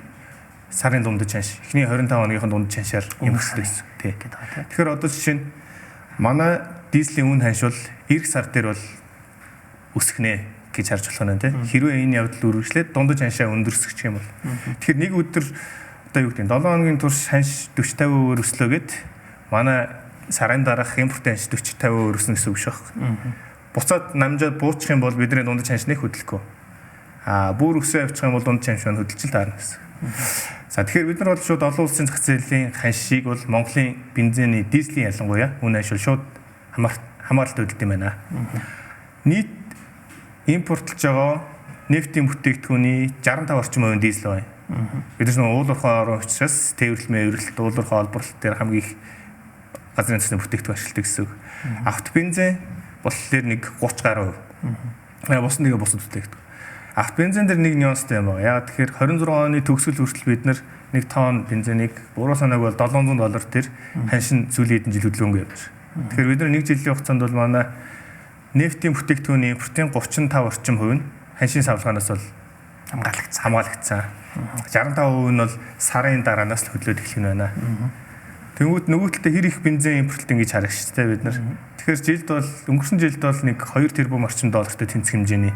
сарын дундаж ханш, эхний 25 хоногийнх нь дундаж ханшаар импортлдог гэсэн. Тий. Тэгэхээр одоо жишээ нь манай дизелийн үн ханш бол эх сар дээр бол өсөх нэ гэж харж болох нь тий. Хэрвээ энэ явдал үргэлжлээд дундаж ханшаа өндөрсөх юм бол. Тэгэхээр нэг өдөр одоо юу гэдэг нь 7 хоногийн турш ханш 40 50% өслөө гэд манай сарын дараах импортын ханш 40 50% өснө гэсэн үг шүү дээ. Буцаад намжаад буучих юм бол бидний дундаж ханш нэх хөдлөхгүй. Бүр өсөө явчих юм бол дундаж ханш маань хөдөлж л таарна гэсэн. За тэгэхээр бид нар бол шууд олон улсын зах зээлийн ханшийг бол Монголын бензиний дизелийн ялангуяа үн ханш бол шууд хамааралтай хөдөлдөг юм байна. Нийт импортлж байгаа нефтийн бүтээгдэхүүний 65 орчим хувийн дизель байна. Бид нар уул уурхай орон учраас тээвэрлэл мэвэрлэлт, уул уурхай олборлолт дээр хамгийн их газрын төсний бүтээгдэхүүн ашигладаг гэсэн үг. Авто бензин болохоор нэг 30 гаруй хувь. Бус нэгэ бусад бүтээгдэхүүн. Авто бензин дээр нэг нюанстай юм байна. Яг тэгэхээр 26 оны төгсгөл хүртэл бид нар нэг тонн бензинийг буруу санааг бол $700 дээр ханшин сүүлийн хэдэн жил хөдөлгөөнгүй явж байна. Тэгэхээр бид нар нэг жилийн хугацаанд бол манай нефтийн бүтээгдэхүүний импортын 35 орчим хувь нь ханшийн савлгаанаас бол хамгаалагдсан. 65% нь бол сарын дараанаас л хөдлөөд эхлэх нь байна. Тэнгүүд нөгөө талдаа хэр их бензин импортлт ингэж харах шүү дээ бид нар. Тэгэхээр жилд бол өнгөрсөн жилд бол нэг 2 тэрбум орчим доллартай тэнцэх хэмжээний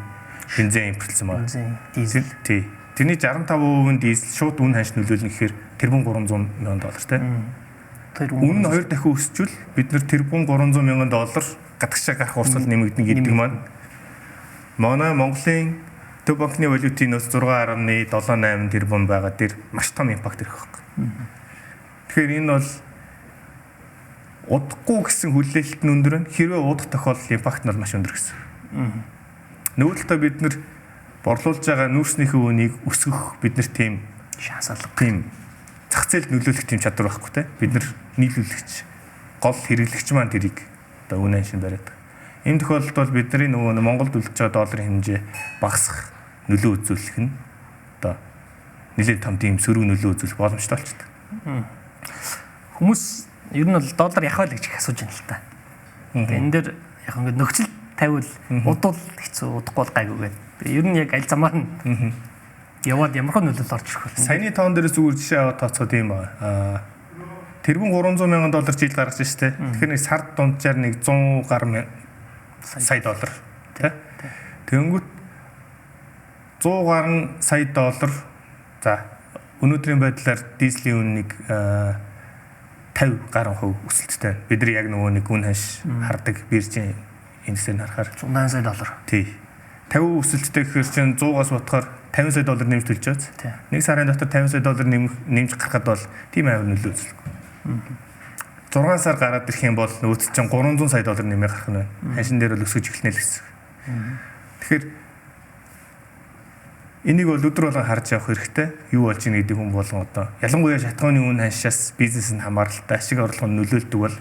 бензин импортлсон байна. Бензин, дизель. Тий. Тэрний 65% нь дизель шууд үн ханш нөлөөлнө гэхээр 1.3 мянган доллар тий. Үн нь 2 дахин өсчвэл бид нар 1.3 мянган доллар гадагшаа гарах урсгал нэмэгдэнэ гэдэг маань манай Монголын Төв банкны валютын нөөц 6.78 тэрбум байгаа дээр маш том импакт ирэх байхгүй. Тэгэхээр энэ бол удахгүй гэсэн хүлээлт нь өндөр нь хэрвээ удах тохиолдолд импакт нь бол маш өндөр гэсэн. Нөгөө талдаа бид нар борлуулж байгаа нүүрснийхээ үнийг өсгөх бид нар тийм шанс алга. Тийм зах зээлд нөлөөлөх тийм чадвар байхгүй те. Бид нар нийлүүлэгч, гол хэрэглэгч маань тэрийг одоо үн ханшин бариад. Энэ тохиолдолд бол бидний нөгөө Монголд үлдэж байгаа долларын хэмжээ багасах нөлөө үзүүлэх нь одоо нэлээд том тийм сөрөг нөлөө үзүүлэх боломжтой болчихдог. Хүмүүс ер нь бол доллар явах байл гэж их асууж байна л та. Тэгээ энэ дээр яг ингээд нөхцөл тавиул удвал хэцүү, удахгүй бол гайгүй гэдэг. Ер нь яг аль замаар нь яваад ямар нөлөөлөл орж ирэх вэ? Саяны тоон дээрээс зүгээр жишээ аваад тооцоход юм ба. Тэрбум 300 мянган доллар жил гаргаж штэ. Тэгэхээр нэг сард дунджаар нэг 100 гаруй сая доллар тий. Тэнгүүт 100 гаруй сая доллар. За өнөөдрийн байдлаар дизелийн үн нэг 50 гаруй хувь өсөлттэй. Бид нар яг нөгөө нэг үн ханш хардаг биржийн индексээр харахаар 180 сая доллар. Тий. 50 өсөлттэй гэхээр чинь 100-аас бодохоор 50 сая доллар нэмж төлж байгаа. Нэг сарын дотор 50 сая доллар нэмж гарахад бол тийм амар нөлөө үзүүлэхгүй. 6 сар гараад ирэх юм бол нөгөөт чинь 300 сая доллар нэмээ гарах нь байна. Ханшин дээр бол өсөж эхэлнэ л гэсэн. Тэгэхээр энийг бол өдөр болгон харж явах хэрэгтэй. Юу болж ийн гэдэг хүн болгон одоо ялангуяа шатхууны үн ханшаас бизнес нь хамааралтай, ашиг орлого нь нөлөөлдөг бол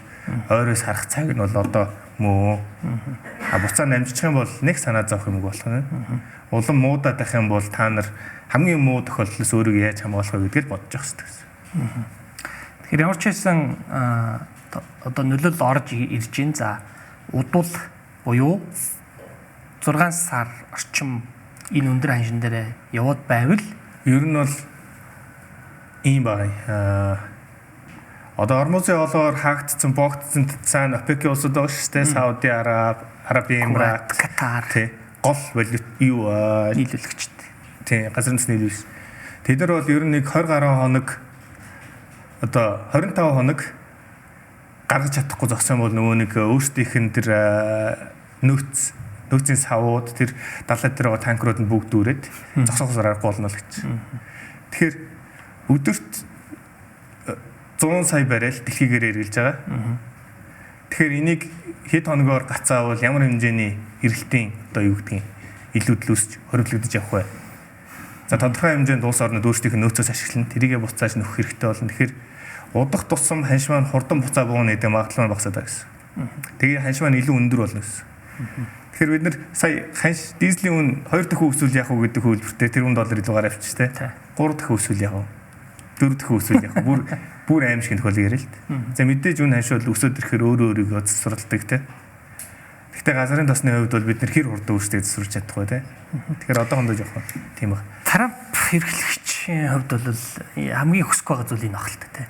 ойроос харах цаг нь бол одоо мөө. А буцаа намжчих юм бол нэг санаа зовх юм болох нь. Улам муудаад байх юм бол та нар хамгийн муу тохиолдлоос өөрийгөө яаж хамгаалах вэ гэдгийг бодож явах хэрэгтэй гэсэн. Тэгэхээр ямар ч байсан одоо нөлөөлөл орж ирж байна. За удвал буюу 6 сар орчим энэ өндөр ханшин дээр яваад байвал ер нь бол ийм байна. Одоо Ормузын олоор хаагдсан, боогдсон цаана ОПЕК-ийн улсууд байгаа шүү дээ. Сауди Араб, Арабын Эмират, Катар тий. Гол валют юу нийлүүлэгчд. Тий, газрын төс нийлүүлэгч. Тэд нар бол ер нь нэг 20 гаруй хоног одоо 25 хоног гаргаж чадахгүй зогсон бол нөгөө нэг өөрсдийнх нь тэр нөөцийн савууд тэр далай дээр байгаа танкерууд нь бүгд дүүрээд зогсоохоос аргагүй болно л гэж. Тэгэхээр өдөрт 100 сая баррел дэлхийгээр эргэлж байгаа. Тэгэхээр энийг хэд хоногоор гацаавал ямар хэмжээний эргэлтийн одоо юу гэдгийг илүүдэл үүсч хоримтлагдаж явах вэ? За тодорхой хэмжээнд улс орнууд өөрсдийнх нь нөөцөөс ашиглана. Тэрийгэ буцааж нөхөх хэрэгтэй болно. Тэгэхээр удах тусам ханш маань хурдан буцаа бууна гэдэг магадлал маань багасаад байгаа гэсэн. Тэгээ ханш маань илүү өндөр болно гэсэн. Тэгэхээр бид нар сая ханш дизелийн үн 2 дахин өсвөл яах вэ гэдэг хөлбөртөө тэрбум доллар илүү гараа авчих те. 3 дахин өсвөл яах вэ? 4 дахин өсвөл яах вэ? Бүр аим шиг тохиол яриа л. За мэдээж үн ханш бол өсөөд ирэхээр өөрөө өөрийгөө засварладаг те. Гэхдээ газрын тосны хувьд бол бид нар хэр хурдан өөрсдөө засварч чадахгүй те. Тэгэхээр одоохондоо жоохон тийм баг. Трамп эрхлэгчийн хувьд бол хамгийн хүсэхгүй байгаа зүйл энэ баг л та те.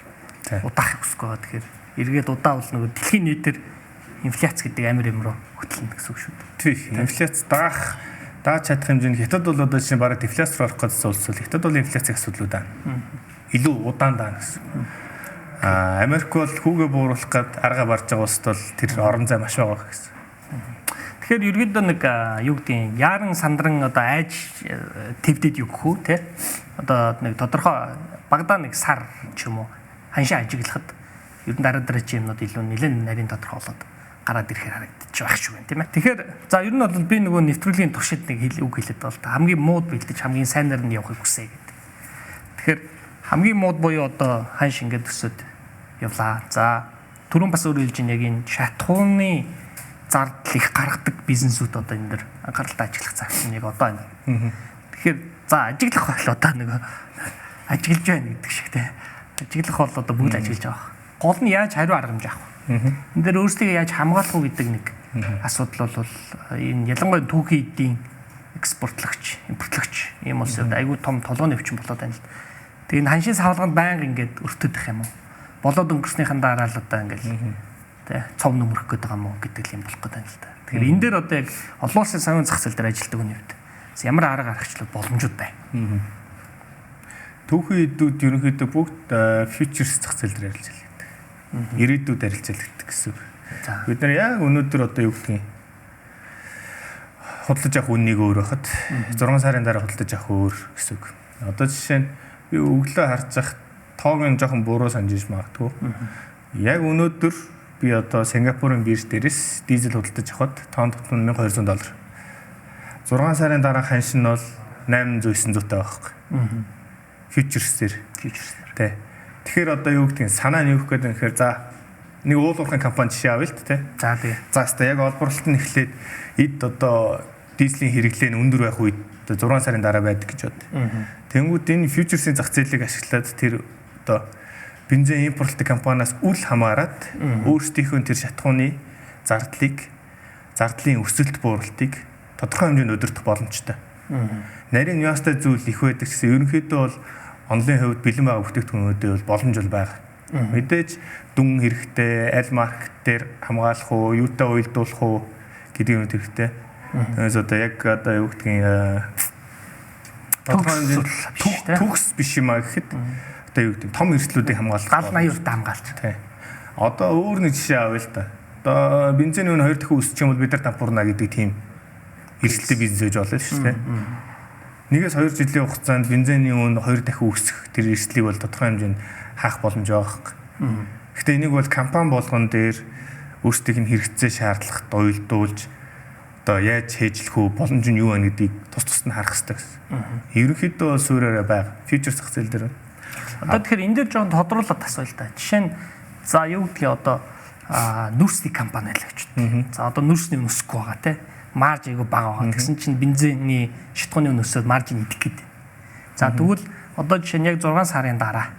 Удаах хүсэхгүй байгаа. Тэгэхээр эргээд удаа бол нөгөө дэлхийн нийтээр инфляц гэдэг амир юм руу хөтлөнө гэсэн үг шүү дээ. Тий, инфляц даах дааж чадах хэмжээнд хятад бол одоо жишээ нь бараг дефляц руу орох гэсэн улс бол хятад бол инфляцийн асуудлууд аа. Илүү удаан даана гэсэн. А Америк бол хүүгээ бууруулах гээд арга барж байгаа улсад бол тэр орон зай маш бага гэсэн. Тэгэхээр ерөөдөө нэг юу гэдгийг яаран сандран одоо айж твдэд юу гэх үү те. Одоо нэг тодорхой багадаа нэг сар ч юм уу ханшаа ажиглахад ер нь дараа дараа чи юмнууд илүү нэлээд нарийн тодорхой болоод гараад ирэхээр харагдчих байх шүү гэн тийм ээ. Тэгэхээр за ер нь бол би нөгөө нэвтрүүлгийн туршид нэг үг хэлээд байгаа л да. Хамгийн мууд бэлдэж хамгийн сайнаар нь явахыг хүсье гэдэг. Тэгэхээр хамгийн мууд буюу одоо ханш ингээд өсөд явлаа. За түрүүн бас өөр хэлж ин яг энэ шатхууны зардал их гаргадаг бизнесүүд одоо энэ дэр анхааралтай ажиглах цаг нь яг одоо байна. Тэгэхээр за ажиглах бол одоо нөгөө ажиглаж байна гэдэг шиг те. Ажиглах бол одоо бүгд ажиглаж байгаа. Гол нь яаж хариу арга хэмжээ авах вэ? Энэ дээр өөрсдийгөө яаж хамгаалах уу гэдэг нэг асуудал бол энэ ялангуяа түүхийн эдийн экспортлогч, импортлогч ийм улсууд айгүй том толгойн өвчин болоод байна л. Тэгээ энэ ханшийн савлгаанд байнга ингээд өртөд их юм уу? Болоод өнгөрснийхэн дараа л одоо ингээд тэ цов нөмрөх гээд байгаа юм уу гэдэг юм болох гээд байна л да. Тэгэхээр энэ дээр одоо яг олон улсын сангийн зах зээл дээр ажилладаг хүний хувьд ямар арга аргачлал боломжууд байна? Түүхийн эдүүд ерөнхийдөө бүгд фьючерс зах зээл дээр арилжаалдаг. Ирээдүйд арилжаалагддаг гэсэн үг. Бид нар яг өнөөдөр одоо юу гэдгийг худалдаж авах үннийг өөр байхад 6 сарын дараа худалдаж авах өөр гэсэн үг. Одоо жишээ нь би өглөө харж зах тоог нь жоохон буруу санаж магадгүй. Яг өнөөдөр би одоо Сингапурын бирж дээрээс дизель худалдаж авахад тонн тутам $1200. 6 сарын дараа ханш нь бол 800 900 таа байхгүй. Фьючерсээр. Фьючерсээр. Тэ. Тэгэхээр одоо юу гэдгийг санаа нь юу гэх гээд юм гэхээр за нэг уул уурхайн компани жишээ авъя л тэ. За тий. За хэвээ яг олборлолт нь эхлээд эд одоо дизелийн хэрэглээ нь өндөр байх үед 6 сарын дараа байдаг гэж бод. Тэнгүүд энэ фьючерсийн зах зээлийг ашиглаад тэр одоо бензин импортлдог компаниас үл хамааран өөрсдийнхөө тэр шатхууны зардлын өсөлт бууралтыг тодорхой хэмжээнд удирдах боломжтой. Нарийн нюанстай зүйл их байдаг гэсэн ерөнхийдөө бол онлын хувьд бэлэн байгаа бүтээгдэхүүнүүдээ бол боломж бол байгаа. Мэдээж дүн хэрэгтэй, аль маркет дээр хамгаалах уу, юутай уялдуулах уу гэдэг юм хэрэгтэй. Тэгээс одоо яг одоо юу гэдгийг тодорхой хэмжээнд төгс биш юм а гэхэд одоо юу гэдэг том эрсдлүүдийг хамгаалах гал 80% хамгаалж. Тий. Одоо өөр нэг жишээ авъя л да. Одоо бензиний үн 2 дахин өсчих юм бол бид нар дампуурна гэдэг тийм эрсдэлтэй бизнес хийж болно шүү дээ. 1-2 жилийн хугацаанд бензиний үн 2 дахин өсөх тэр эрсдлийг бол тодорхой хэмжээнд хаах боломж байгаа хэрэг. Гэхдээ энийг бол компани болгон дээр өөрсдийнх нь хэрэгцээ шаардлагат уялдуулж одоо яаж хээжлэх үү, боломж нь юу байна гэдгийг тус тусад нь харах хэрэгтэй гэсэн. Ерөнхийдөө бол суураараа байгаа. Фьючерс зах зээл дээр. Одоо тэгэхээр энэ дээр жоохон тодруулаад асууя л да. Жишээ нь за юу гэдгийг одоо нүүрсний компани л гэж байна. За одоо нүүрсний үн өсөхгүй байгаа те. Марж айгүй бага байгаа. Тэгсэн чинь бензиний шатхууны үн өсөөд маржин идэх гээд. За тэгвэл одоо жишээ нь яг 6 сарын дараа.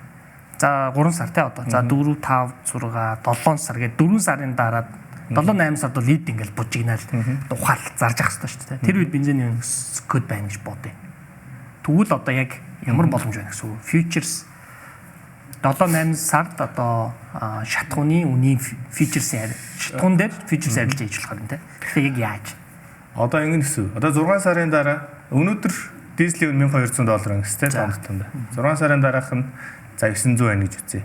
За 3 сар те одоо. За 4 5 6 7 сар гээд 4 сарын дараа 7 8 сард бол эд ингээл бужигнаал ухаал зарж ах хэрэгтэй шүү дээ. Тэр үед бензиний үн өсөх гээд байна гэж бодъё. Тэгвэл одоо яг ямар боломж байна гэсэн үг. Фьючерс 7 8 сард одоо шатхууны үнийн фьючерсийн шатхуун дээр фьючерс арилж хийж болохоор юм те. Тэгэхээр яг яаж? Одоо ингэн гэсэн. Одоо 6 сарын дараа өнөөдөр дизелийн үн $1200 доллар гэсэн те тонн. 6 сарын дараах нь за 900 байна гэж үзье.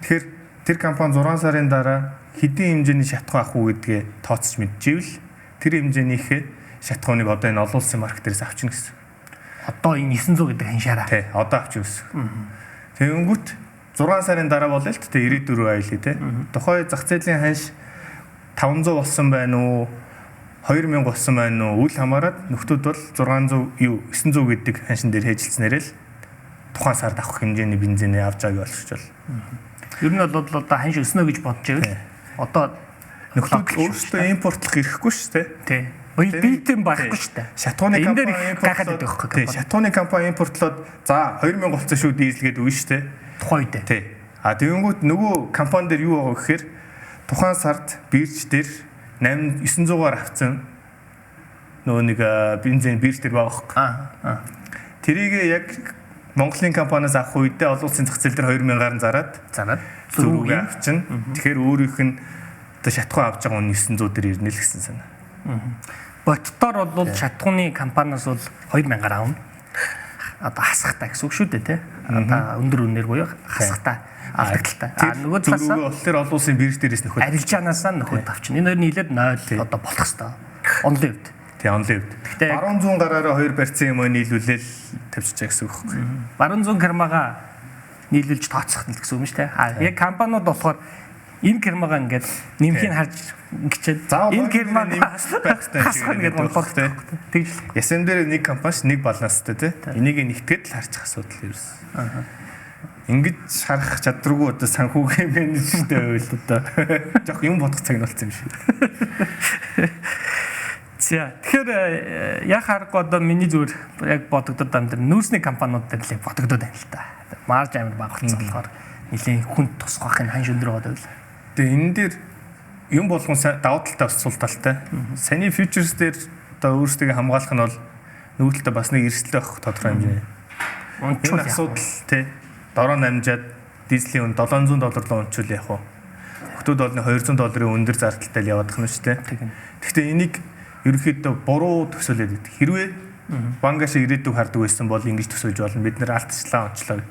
Тэгэхээр тэр компани 6 сарын дараа хэдийн хэмжээний шатхуу авах уу гэдгээ тооцож мэдчихвэл тэр хэмжээнийхээ шатхууныг одоо энэ олон улсын маркет дээрээс авчна гэсэн. Одоо энэ 900 гэдэг ханшаараа. Тий, одоо авчих гэсэн. Тэгэнгүүт 6 сарын дараа бол л тэ 94 айлээ те. Тухайн зах зээлийн ханш 500 болсон байна уу? 2000 болсон байна уу? Үл хамааран нөхдүүд бол 600 юу 900 гэдэг ханшин дээр хээжилснээрээ л тухайн сард авах хэмжээний бензинээ авч байгааг ойлгож байна. Ер нь бол одоо ханш өснө гэж бодож байвал одоо нөхдүүд өөрсдөө импортлох эрхгүй шүү дээ. Тий. Биетэн байхгүй шүү дээ. Шатхууны компани гайхаад байдаг байхгүй. Тий, шатхууны компани импортлоод за 2000 болсон шүү дизель гэдэг үгүй шүү дээ. Тухайн үед. Тий. А тэгэнгүүт нөгөө компани дээр юу байгаа гэхээр тухайн сард бирж дээр 8 900-аар авцсан нөгөө нэг бензин бирж дээр байгаа байхгүй. Аа. Тэрийг яг Монголын компаниас авах үедээ олон улсын зах зээл дээр 2000-аар нь зараад зөрүүгээ авчина. Тэгэхээр өөрийнх нь одоо шатхуу авч байгаа үн 900 дээр ирнэ л гэсэн санаа. Боддоор бол шатхууны компаниас бол 2000-аар авна. Одоо хасахтай гэсэн үг шүү дээ, тий. Одоо өндөр үнээр буюу хасахтай, алдагдaltaй. А нөгөө талаас нь болохоор олон улсын бирж дээрээс нөхөд арилжаанаасаа нөхөд авчна. Энэ хоёр нийлээд 0 одоо болох хэвээр. Онлын хувьд. Тий, онлын хувьд. Гэхдээ баруун зүүн гараараа хоёр барьцсан юм нийлүүлээл тавьчих гэсэн үг байхгүй. Баруун зүүн кармагаа нийлүүлж тооцох нь гэсэн үг юм шүү дээ. А яг компаниуд болохоор энэ кармагаа ингээд нэмхийг харж ингэчээд энэ кармаа нэмэх байх хэрэгтэй шиг гэдэг бодлоо тий. Тэгж л. Ясан дээр нэг компани ш нэг баланстай тий. Энийг нэгтгэхэд л харчих асуудал ерөөс. Ингэж харах чадваргүй одоо санхүүгийн менежертэй байвал одоо жоох юм бодох цаг нь болсон юм шиг. За тэгэхээр яг харахгүй одоо миний зүгээр яг бодогдод байна тэр нүүрсний компаниуд дээр л бодогдод байна л та. Марж амар бага болсон болохоор нэлийн хүнд тусгах энэ ханш өндөр байгаа байл. Тэгээ энэ дээр юм болгон давуу талтай бас сул талтай. Саяны фьючерс дээр одоо өөрсдөө хамгаалах нь бол нөгөө талдаа бас нэг эрсдэл байх тодорхой хэмжээ. Унчвал асуудал тий. Дороо намжаад дизелийн үн $700 руу унчвал яг уу. Хөтөд бол $200 долларын өндөр зардалтай л яваад тахна шүү дээ. Гэхдээ энийг ерөнхийдөө буруу төсөөлөд байдаг. Хэрвээ банкаас ирээдүг хардаг байсан бол ингэж төсөөлж болно. Бид нэр алдчихлаа, онцлоо.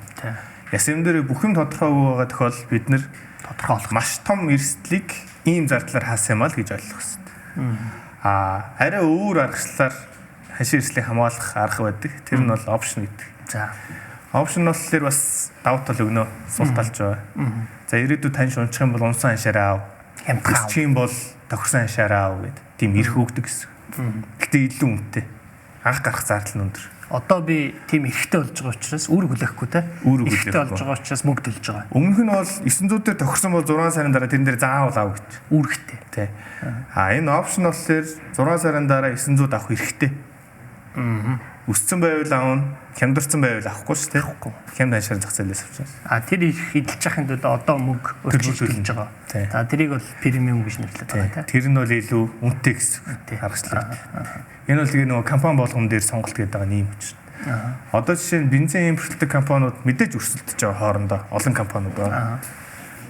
Яс юм дээр бүх юм тодорхойгүй байгаа тохиолдолд бид нэр тодорхой болох маш том эрсдлийг ийм зардлаар хаасан юм аа л гэж ойлгох хэрэгтэй. Аа арай өөр аргачлалаар хашийн эрсдлийг хамгаалах арга байдаг. Тэр нь бол опшн гэдэг. За. Опшн болохоор бас давуу тал өгнө, сул талж байгаа. За ирээдүйд таньш унчих юм бол унсан ханшаараа ав. Хямдхан юм бол тохирсон ханшаараа ав гэдэг. Тийм эрх өгдөг гэсэн. Гэтэ илүү үнэтэй. Анх гарах зардал нь өндөр. Одоо би тийм эрхтэй болж байгаа учраас үүрэг хүлээхгүй те. Эрхтэй болж байгаа учраас мөнгө төлж байгаа. Өмнөх нь бол 900 дээр тохирсон бол 6 сарын дараа тэрэн дээр заавал ав гэж. Үүрэгтэй. Тий. А энэ опшн болохоор 6 сарын дараа 900 авах эрхтэй. Өссөн байвал аавна, хямдарсан байвал авахгүй шүү дээ. Авахгүй. Хямд ханшаар зах зээлээс авчихсан. А тэр их эдэлж яхахын төлөө одоо мөнгө өөрчилж төлж байгаа. За тэрийг бол премиум гэж нэрлэдэг байгаа тийм. Тэр нь бол илүү үнэтэй гэсэн аргачлал. Энэ бол тэгээ нөгөө компани болгон дээр сонголт гэдэг байгаа юм учраас. Одоо жишээ нь бензин импортлдог компаниуд мэдээж өрсөлдөж байгаа хоорондоо олон компаниуд байна.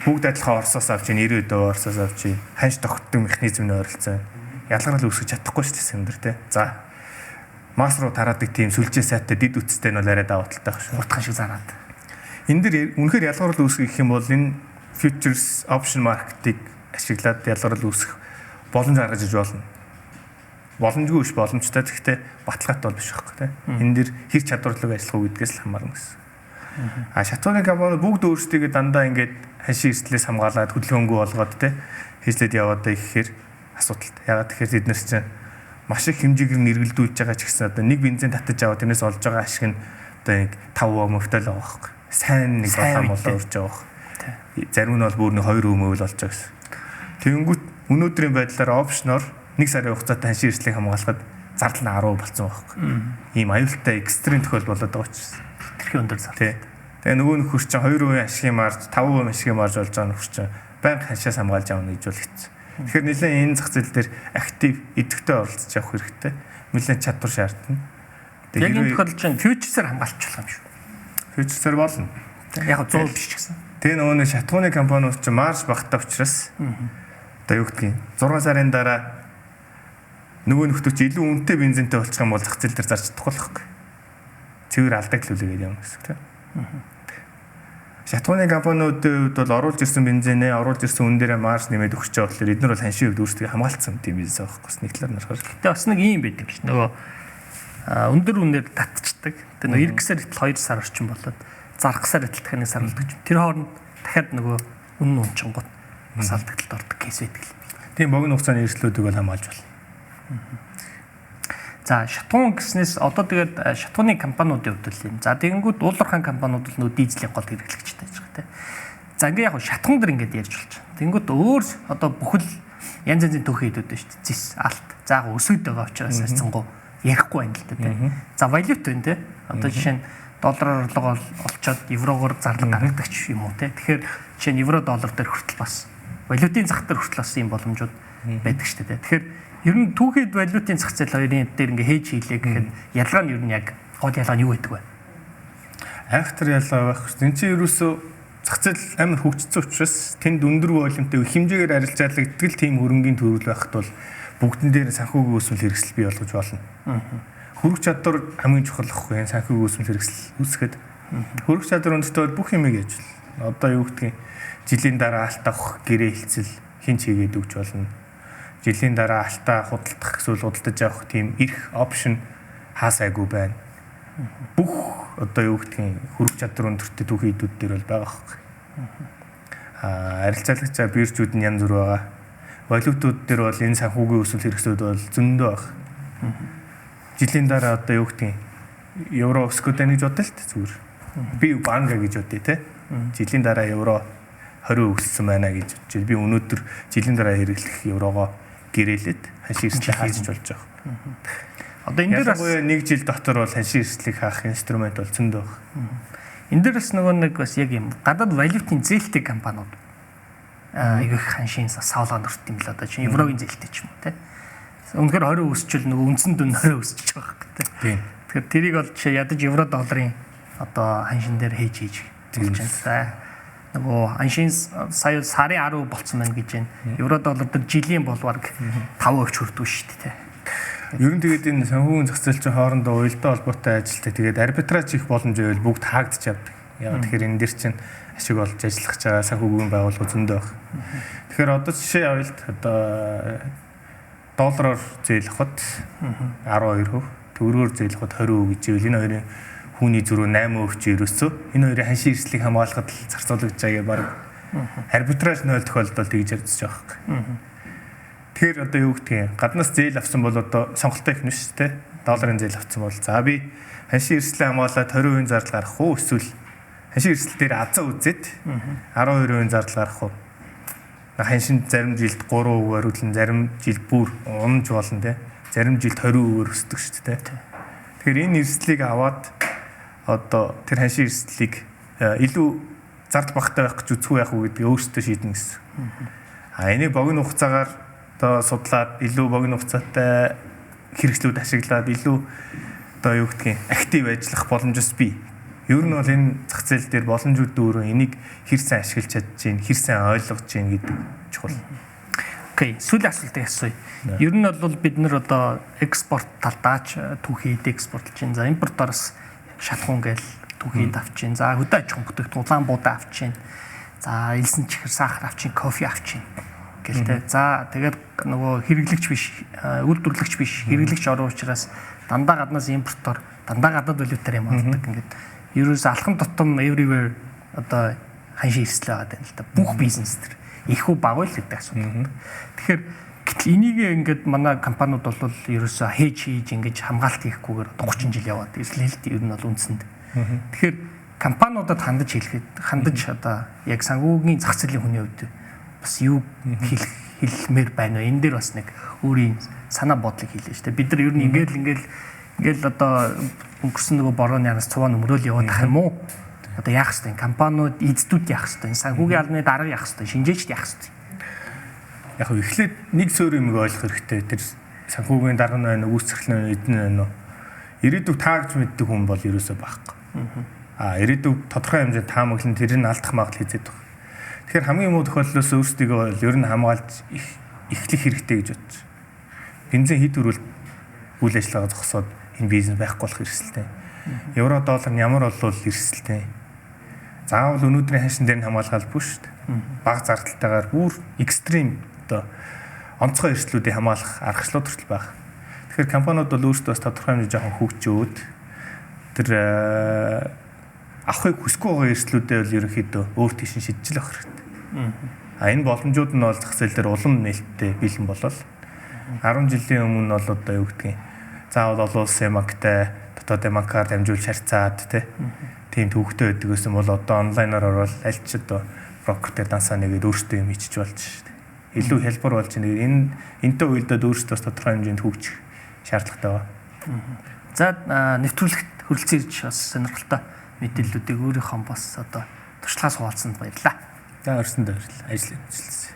Бүгд адилхан Оросоос авч, 90% Оросоос авч, ханш тогтдог механизм нь ойролцоо. Ялгарл үүсгэж чадахгүй шүү дээ сэмдэр тий. За масс руу тараадаг тийм сүлжээ сайтай дид үтстэй нь бол арай давуу талтай байх шүү. Хурдхан шиг зараад. Энэ дэр үнэхээр ялгарл үүсгэх юм бол энэ futures option market-ыг ашиглаад ялгарл үүсгэх боломж гаргаж иж болно. Боломжгүй биш боломжтой, гэхдээ баталгаатай бол биш байхгүй тий. Энэ дэр хэр чадварлаг ажиллах уу гэдгээс л хамаарна гэсэн. А шатууны компани бүгд өөрсдийгөө дандаа ингээд ханшийн эрсдлээс хамгаалаад хөдөлгөөнгөө болгоод тий хийжлээд яваад байгаа гэхээр асуудалтай. Ягаад тэгэхээр тэд нар чинь маш их хэмжээгээр нэргэлдүүлж байгаа ч гэсэн одоо нэг бензин татаж аваад тэрнээс олж байгаа ашиг нь одоо нэг 5% мөвтэй л байгаа байхгүй. Сайн нэг 7 болоо өрж байгаа байхгүй. Зарим нь бол бүр нэг 2% мөв л олж байгаа гэсэн. Тэгэнгүүт өнөөдрийн байдлаар опшноор нэг сарын хугацаатай ханшийн эрсдлийг хамгаалахад зардал нь 10% болсон байхгүй. Ийм аюултай экстрим тохиол болоод байгаа учраас. Тэрхий өндөр зардал. Тэгээ нөгөө нөхөр чинь 2% ашигын марж, 5% ашигын марж болж байгаа нөхөр чинь байнга ханшаас хамгаалж авна гэж бол хэцүү. Тэгэхээр нэлээд энэ зах зээл дээр актив, идэвхтэй оролцож явах хэрэгтэй. Нэлээд чадвар шаардна. Яг энэ тохиолдолд чинь фьючерсээр хамгаалчих юм шүү. Фьючерсээр болно. Яг 100 биш ч гэсэн. Тэгээ нөгөө нэг шатгууны компаниуд чинь марж багтаа учраас одоо юу гэдгийг 6 сарын дараа нөгөө нөхдөө чи илүү үнэтэй бензинтэй болчих юм бол зах зээл дээр зарж чадахгүй л байхгүй. Цэвэр алдагдлуулъя гэдэг юм гэсэн тийм. Шатгууны компаниудын хувьд бол оруулж ирсэн бензинээ, оруулж ирсэн үн дээрээ марж нэмээд өгч байгаа болохоор эдгээр бол ханшийн хувьд өөрсдөө хамгаалцсан тийм бизнес байхгүй. Нэг талаар нь харахаар. Гэтэ бас нэг юм байдаг ш. Нөгөө өндөр үнээр татчихдаг. Тэгээ нөгөө 90 сар итэл 2 сар орчим болоод зарах сар итэл дахиад 1 сар болдог юм. Тэр хооронд дахиад нөгөө үнэн унчингууд бас алдагдлалд ордог кейс байдаг л. Тийм богино хугацааны эрсдлүүдийг бол хамгаалж болно. За шатгуун гэснээс одоо тэгээд шатгууны компаниудын хувьд л юм. За тэгэнгүүт уулуурхайн компаниуд л нөө дизелийн гол хэрэглэгчтэй байж байгаа тийм. За ингээ яг шатгуун дэр ингээд ярьж болж байна. Тэгэнгүүт өөр одоо бүхэл янз янзын түүхэн хэдүүд байна шүү дээ. Зис, алт. За яг өсөд байгаа учраас харьцангуй ярихгүй байна л да тийм. За валют байна тийм. Одоо жишээ нь доллараар орлого олцоод еврогоор зарлага гаргадаг ч юм уу тийм. Тэгэхээр жишээ нь евро доллар дээр хүртэл бас валютын зах дээр хүртэл бас ийм боломжууд байдаг шүү дээ. Тэгэхээр ер нь түүхийд валютын зах зээл хоёрын дээр ингээ хээж хийлээ гэхэд ялгаа нь ер нь яг гол ялгаа нь юу байдаг вэ? Айхтар ялгаа байхгүй шүү. Энд чинь ерөөсөө зах зээл амар хөгжсөн учраас тэнд өндөр волюмтэй хэмжээгээр арилжаалагддаг л тийм хөрөнгийн төрөл байхад бол бүгдэн дээр санхүүгийн үүсмэл хэрэгсэл бий болгож болно. Хөрөх чадвар хамгийн чухал ахгүй энэ санхүүгийн үүсмэл хэрэгсэл үүсгэхэд хөрөх чадвар өндөртэй бол бүх юмыг яаж болно. Одоо юу гэдгийг жилийн дараа алт авах гэрээ хэлцэл хин ч хийгээд өгч болно. Жилийн дараа алтаа худалдах эсвэл худалдаж авах тийм эрх опшн хаасайгүй байна. Бүх одоо юу гэдгийг хөрөх чадвар өндөртэй түүхийн эдүүд дээр бол байгаа байхгүй. Арилжаалагчаа биржүүд нь янз бүр байгаа. Валютууд дээр бол энэ санхүүгийн өсвөл хэрэгслүүд бол зөндөө баг. Жилийн дараа одоо юу гэдгийг евро өсгөх гэж бодъё л дээ зүгээр. Би банга гэж бодъё те. Жилийн дараа евро 20% өссөн байна гэж бодчих. Би өнөөдөр жилийн дараа хэрэглэх еврогоо гэрээлээд ханшийн эрсдлийг хааж болж байгаа. Одоо энэ дээр бас нэг жил дотор бол ханшийн эрсдлийг хаах инструмент бол зөндөө баг. Энэ дээр бас нөгөө нэг бас яг юм гадаад валютын зээлтэй компаниуд айгүйх ханшийн савлгаанд өрт юм л одоо чинь еврогийн зээлтэй ч юм уу те. Үнэхээр 20 өсчөл нөгөө үндсэн дүн 20 өсөж байгаа хэрэг те. Тэгэхээр тэрийг бол жишээ ядаж евро долларын одоо ханшин дээр хийж болж байна л да. Нөгөө ханшийн сая сарын 10 болцсон байна гэж байна. Евро доллар дээр жилийн бол бараг 5% хүрдгүй шүү дээ те. Ер нь тэгээд энэ санхүүгийн зах зээл чинь хоорондоо уялдаа холбоотой ажилтай. Тэгээд арбитраж хийх боломж байвал бүгд хаагдчих явдаг. Яг тэгэхээр энэ дэр чинь ашиг олж ажиллах гэж байгаа санхүүгийн байгууллага зөндөө байх. Тэгэхээр одоо жишээ авъя л одоо доллараар зээл авахд 12%, төгрөгөөр зээл авахд 20% гэж ивэл энэ хоёрын хүүний зөрүү 8% чи ерөөсөө энэ хоёрын ханшийн эрсдлийг хамгаалахад л зарцуулагдаж байгаа баг арбитраж 0 тохиолдолд тэгж ярьж байгаа байхгүй. Тэгэхээр одоо юу гэдгийг гаднаас зээл авсан бол одоо сонголттой их нь шүү дээ. Долларын зээл авсан бол за би ханшийн эрсдлээ хамгаалаад 20% зардал гаргах уу, эсвэл ханшийн эрсдэл дээр азаа үзээд 12% зардал гаргах уу? Ханшин зарим жилд 3% хариулан, зарим жил бүр унаж болно те. Зарим жилд 20% өсдөг шүү дээ. Тэгэхээр энэ эрсдлийг аваад одоо тэр ханшийн эрсдлийг илүү зардал багтай байх гэж үзэх үү яах вэ гэдгийг өөрсдөө шийднэ гэсэн. А энийг богино хугацаагаар одоо судлаад, илүү богино хугацаатай хэрэгслүүд ашиглаад, илүү одоо юу гэдгийг актив ажиллах боломж бас бий. Ер нь бол энэ зах зээл дээр боломжууд дүүрэн, энийг хэр сайн ашиглаж чадж гин, хэр сайн ойлгож гин гэдэг чухал. Окей, сүүлийн асуултыг асууя. Ер нь бол бид нар одоо экспорт талдаач түүхийд экспортлж байна. За, импортоос шалхуун гээл түүхийд авч байна. За, хөдөө аж ахуйн бүтээгдэхүүн, улаан буудаа авч байна. За, элсэн чихэр, сахар авч байна, кофе авч байна. Гэл тэ. За, тэгээд нөгөө хэрэглэгч биш, үйлдвэрлэгч биш, хэрэглэгч орон учраас дандаа гаднаас импортоор, дандаа гадаад валютаар юм авдаг. Ингээд ерөөс алхам тутам everywhere одоо ханшийн эрсдэл байгаа даа л да. Бүх бизнес төр. Их үү, бага уу л гэдэг асуудал. Тэгэхээр гэтэл энийг ингээд манай компаниуд бол ерөөсөө hedge хийж, ингэж хамгаалт хийхгүйгээр 30 жил яваад ирлээ л дээ, ер нь бол үндсэнд. Тэгэхээр компаниудад хандаж хэлэхэд, хандаж одоо яг санхүүгийн зах зээлийн хүний хувьд бас юу хэлэх хэлмээр байна вэ? Энэ дээр бас нэг өөрийн санаа бодлыг хэлнэ шүү дээ. Бид нар ер нь ингээл одоо өнгөрсөн нөгөө борооны араас цуваа нөмрөөл яваад ах юм уу? Одоо яах хэвтэй? Компаниуд, эздүүд яах хэвтэй? Санхүүгийн албаны дарга яах хэвтэй? Шинжээчд яах хэвтэй? Яг нь эхлээд нэг суурь юмыг ойлгох хэрэгтэй. Тэр санхүүгийн дарга нь байна уу, үүсгэл нь байна, эдэн байна уу? Ирээдүг таагж мэддэг хүн бол ерөөсөө байхгүй. А ирээдүг тодорхой хэмжээнд таамаглан тэр нь алдах магадлал хизээд байна. Тэгэхээр хамгийн муу тохиолдлоос өөрсдийгөө бол ер нь хамгаалж эхлэх хэрэгтэй гэж бодож. Бензин хэд өрөөл үйл ажиллагаа зогсоод энэ бизнес байхгүй болох эрсдэлтэй. Евро доллар нь ямар болвол эрсдэлтэй. Заавал өнөөдрийн ханшин дээр нь хамгаалах албагүй шүү дээ. Бага зардалтайгаар бүр extreme одоо онцгой эрсдлүүдийг хамгаалах аргачлалууд хүртэл байх. Тэгэхээр компаниуд бол өөрсдөө бас тодорхой хэмжээ жоохон хөгжөөд, тэр авахыг хүсэхгүй байгаа эрсдлүүдээ бол ерөнхийдөө өөр тийш нь шидэж л авах хэрэгтэй. А энэ боломжууд нь бол зах зээл дээр улам нээлттэй бэлэн болол 10 жилийн өмнө бол одоо юу гэдгийг заавал олон улсын банктай, дотоодын банкаар дамжуулж харьцаад тийм төвөгтэй байдаг гэсэн бол одоо онлайнаар орвол аль ч одоо брокер дээр дансаа нэгээд өөртөө юм хийчих болж шүү дээ. Илүү хялбар болж байна. Энэ энтэй уялдаад өөрсдөө бас тодорхой хэмжээнд хөгжих шаардлагатай байна. За, нэвтрүүлэгт хүрэлцэн ирж бас сонирхолтой мэдээллүүдийг өөрийнхөө бас одоо туршлагаас хуваалцсанд баярлалаа. За, өрсөнд баярлалаа. Ажил ажилласан.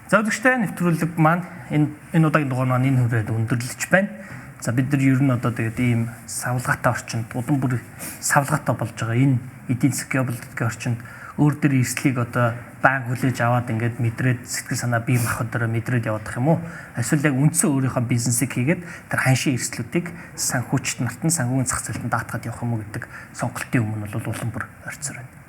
За, үзэгчтэй, нэвтрүүлэг маань энэ удаагийн дугаар маань энэ хүрээд өндөрлөж байна. За, бид нар ер нь одоо тэгээд ийм савлгаатай орчинд, улам бүр савлгаатай болж байгаа энэ эдийн засаг, геополитикийн орчинд өөр дөр эрсдлийг одоо байн хүлээж аваад, ингээд мэдрээд, сэтгэл санаа, бие махбодороо мэдрээд явах юм уу? Эсвэл яг үндсэн өөрийнхөө бизнесийг хийгээд тэр ханшийн эрсдлүүдийг санхүүчт нарт нь, санхүүгийн зах зээлд даатгаад явах юм уу гэдэг сонголтын өмнө бол улам бүр ойрцоор байна.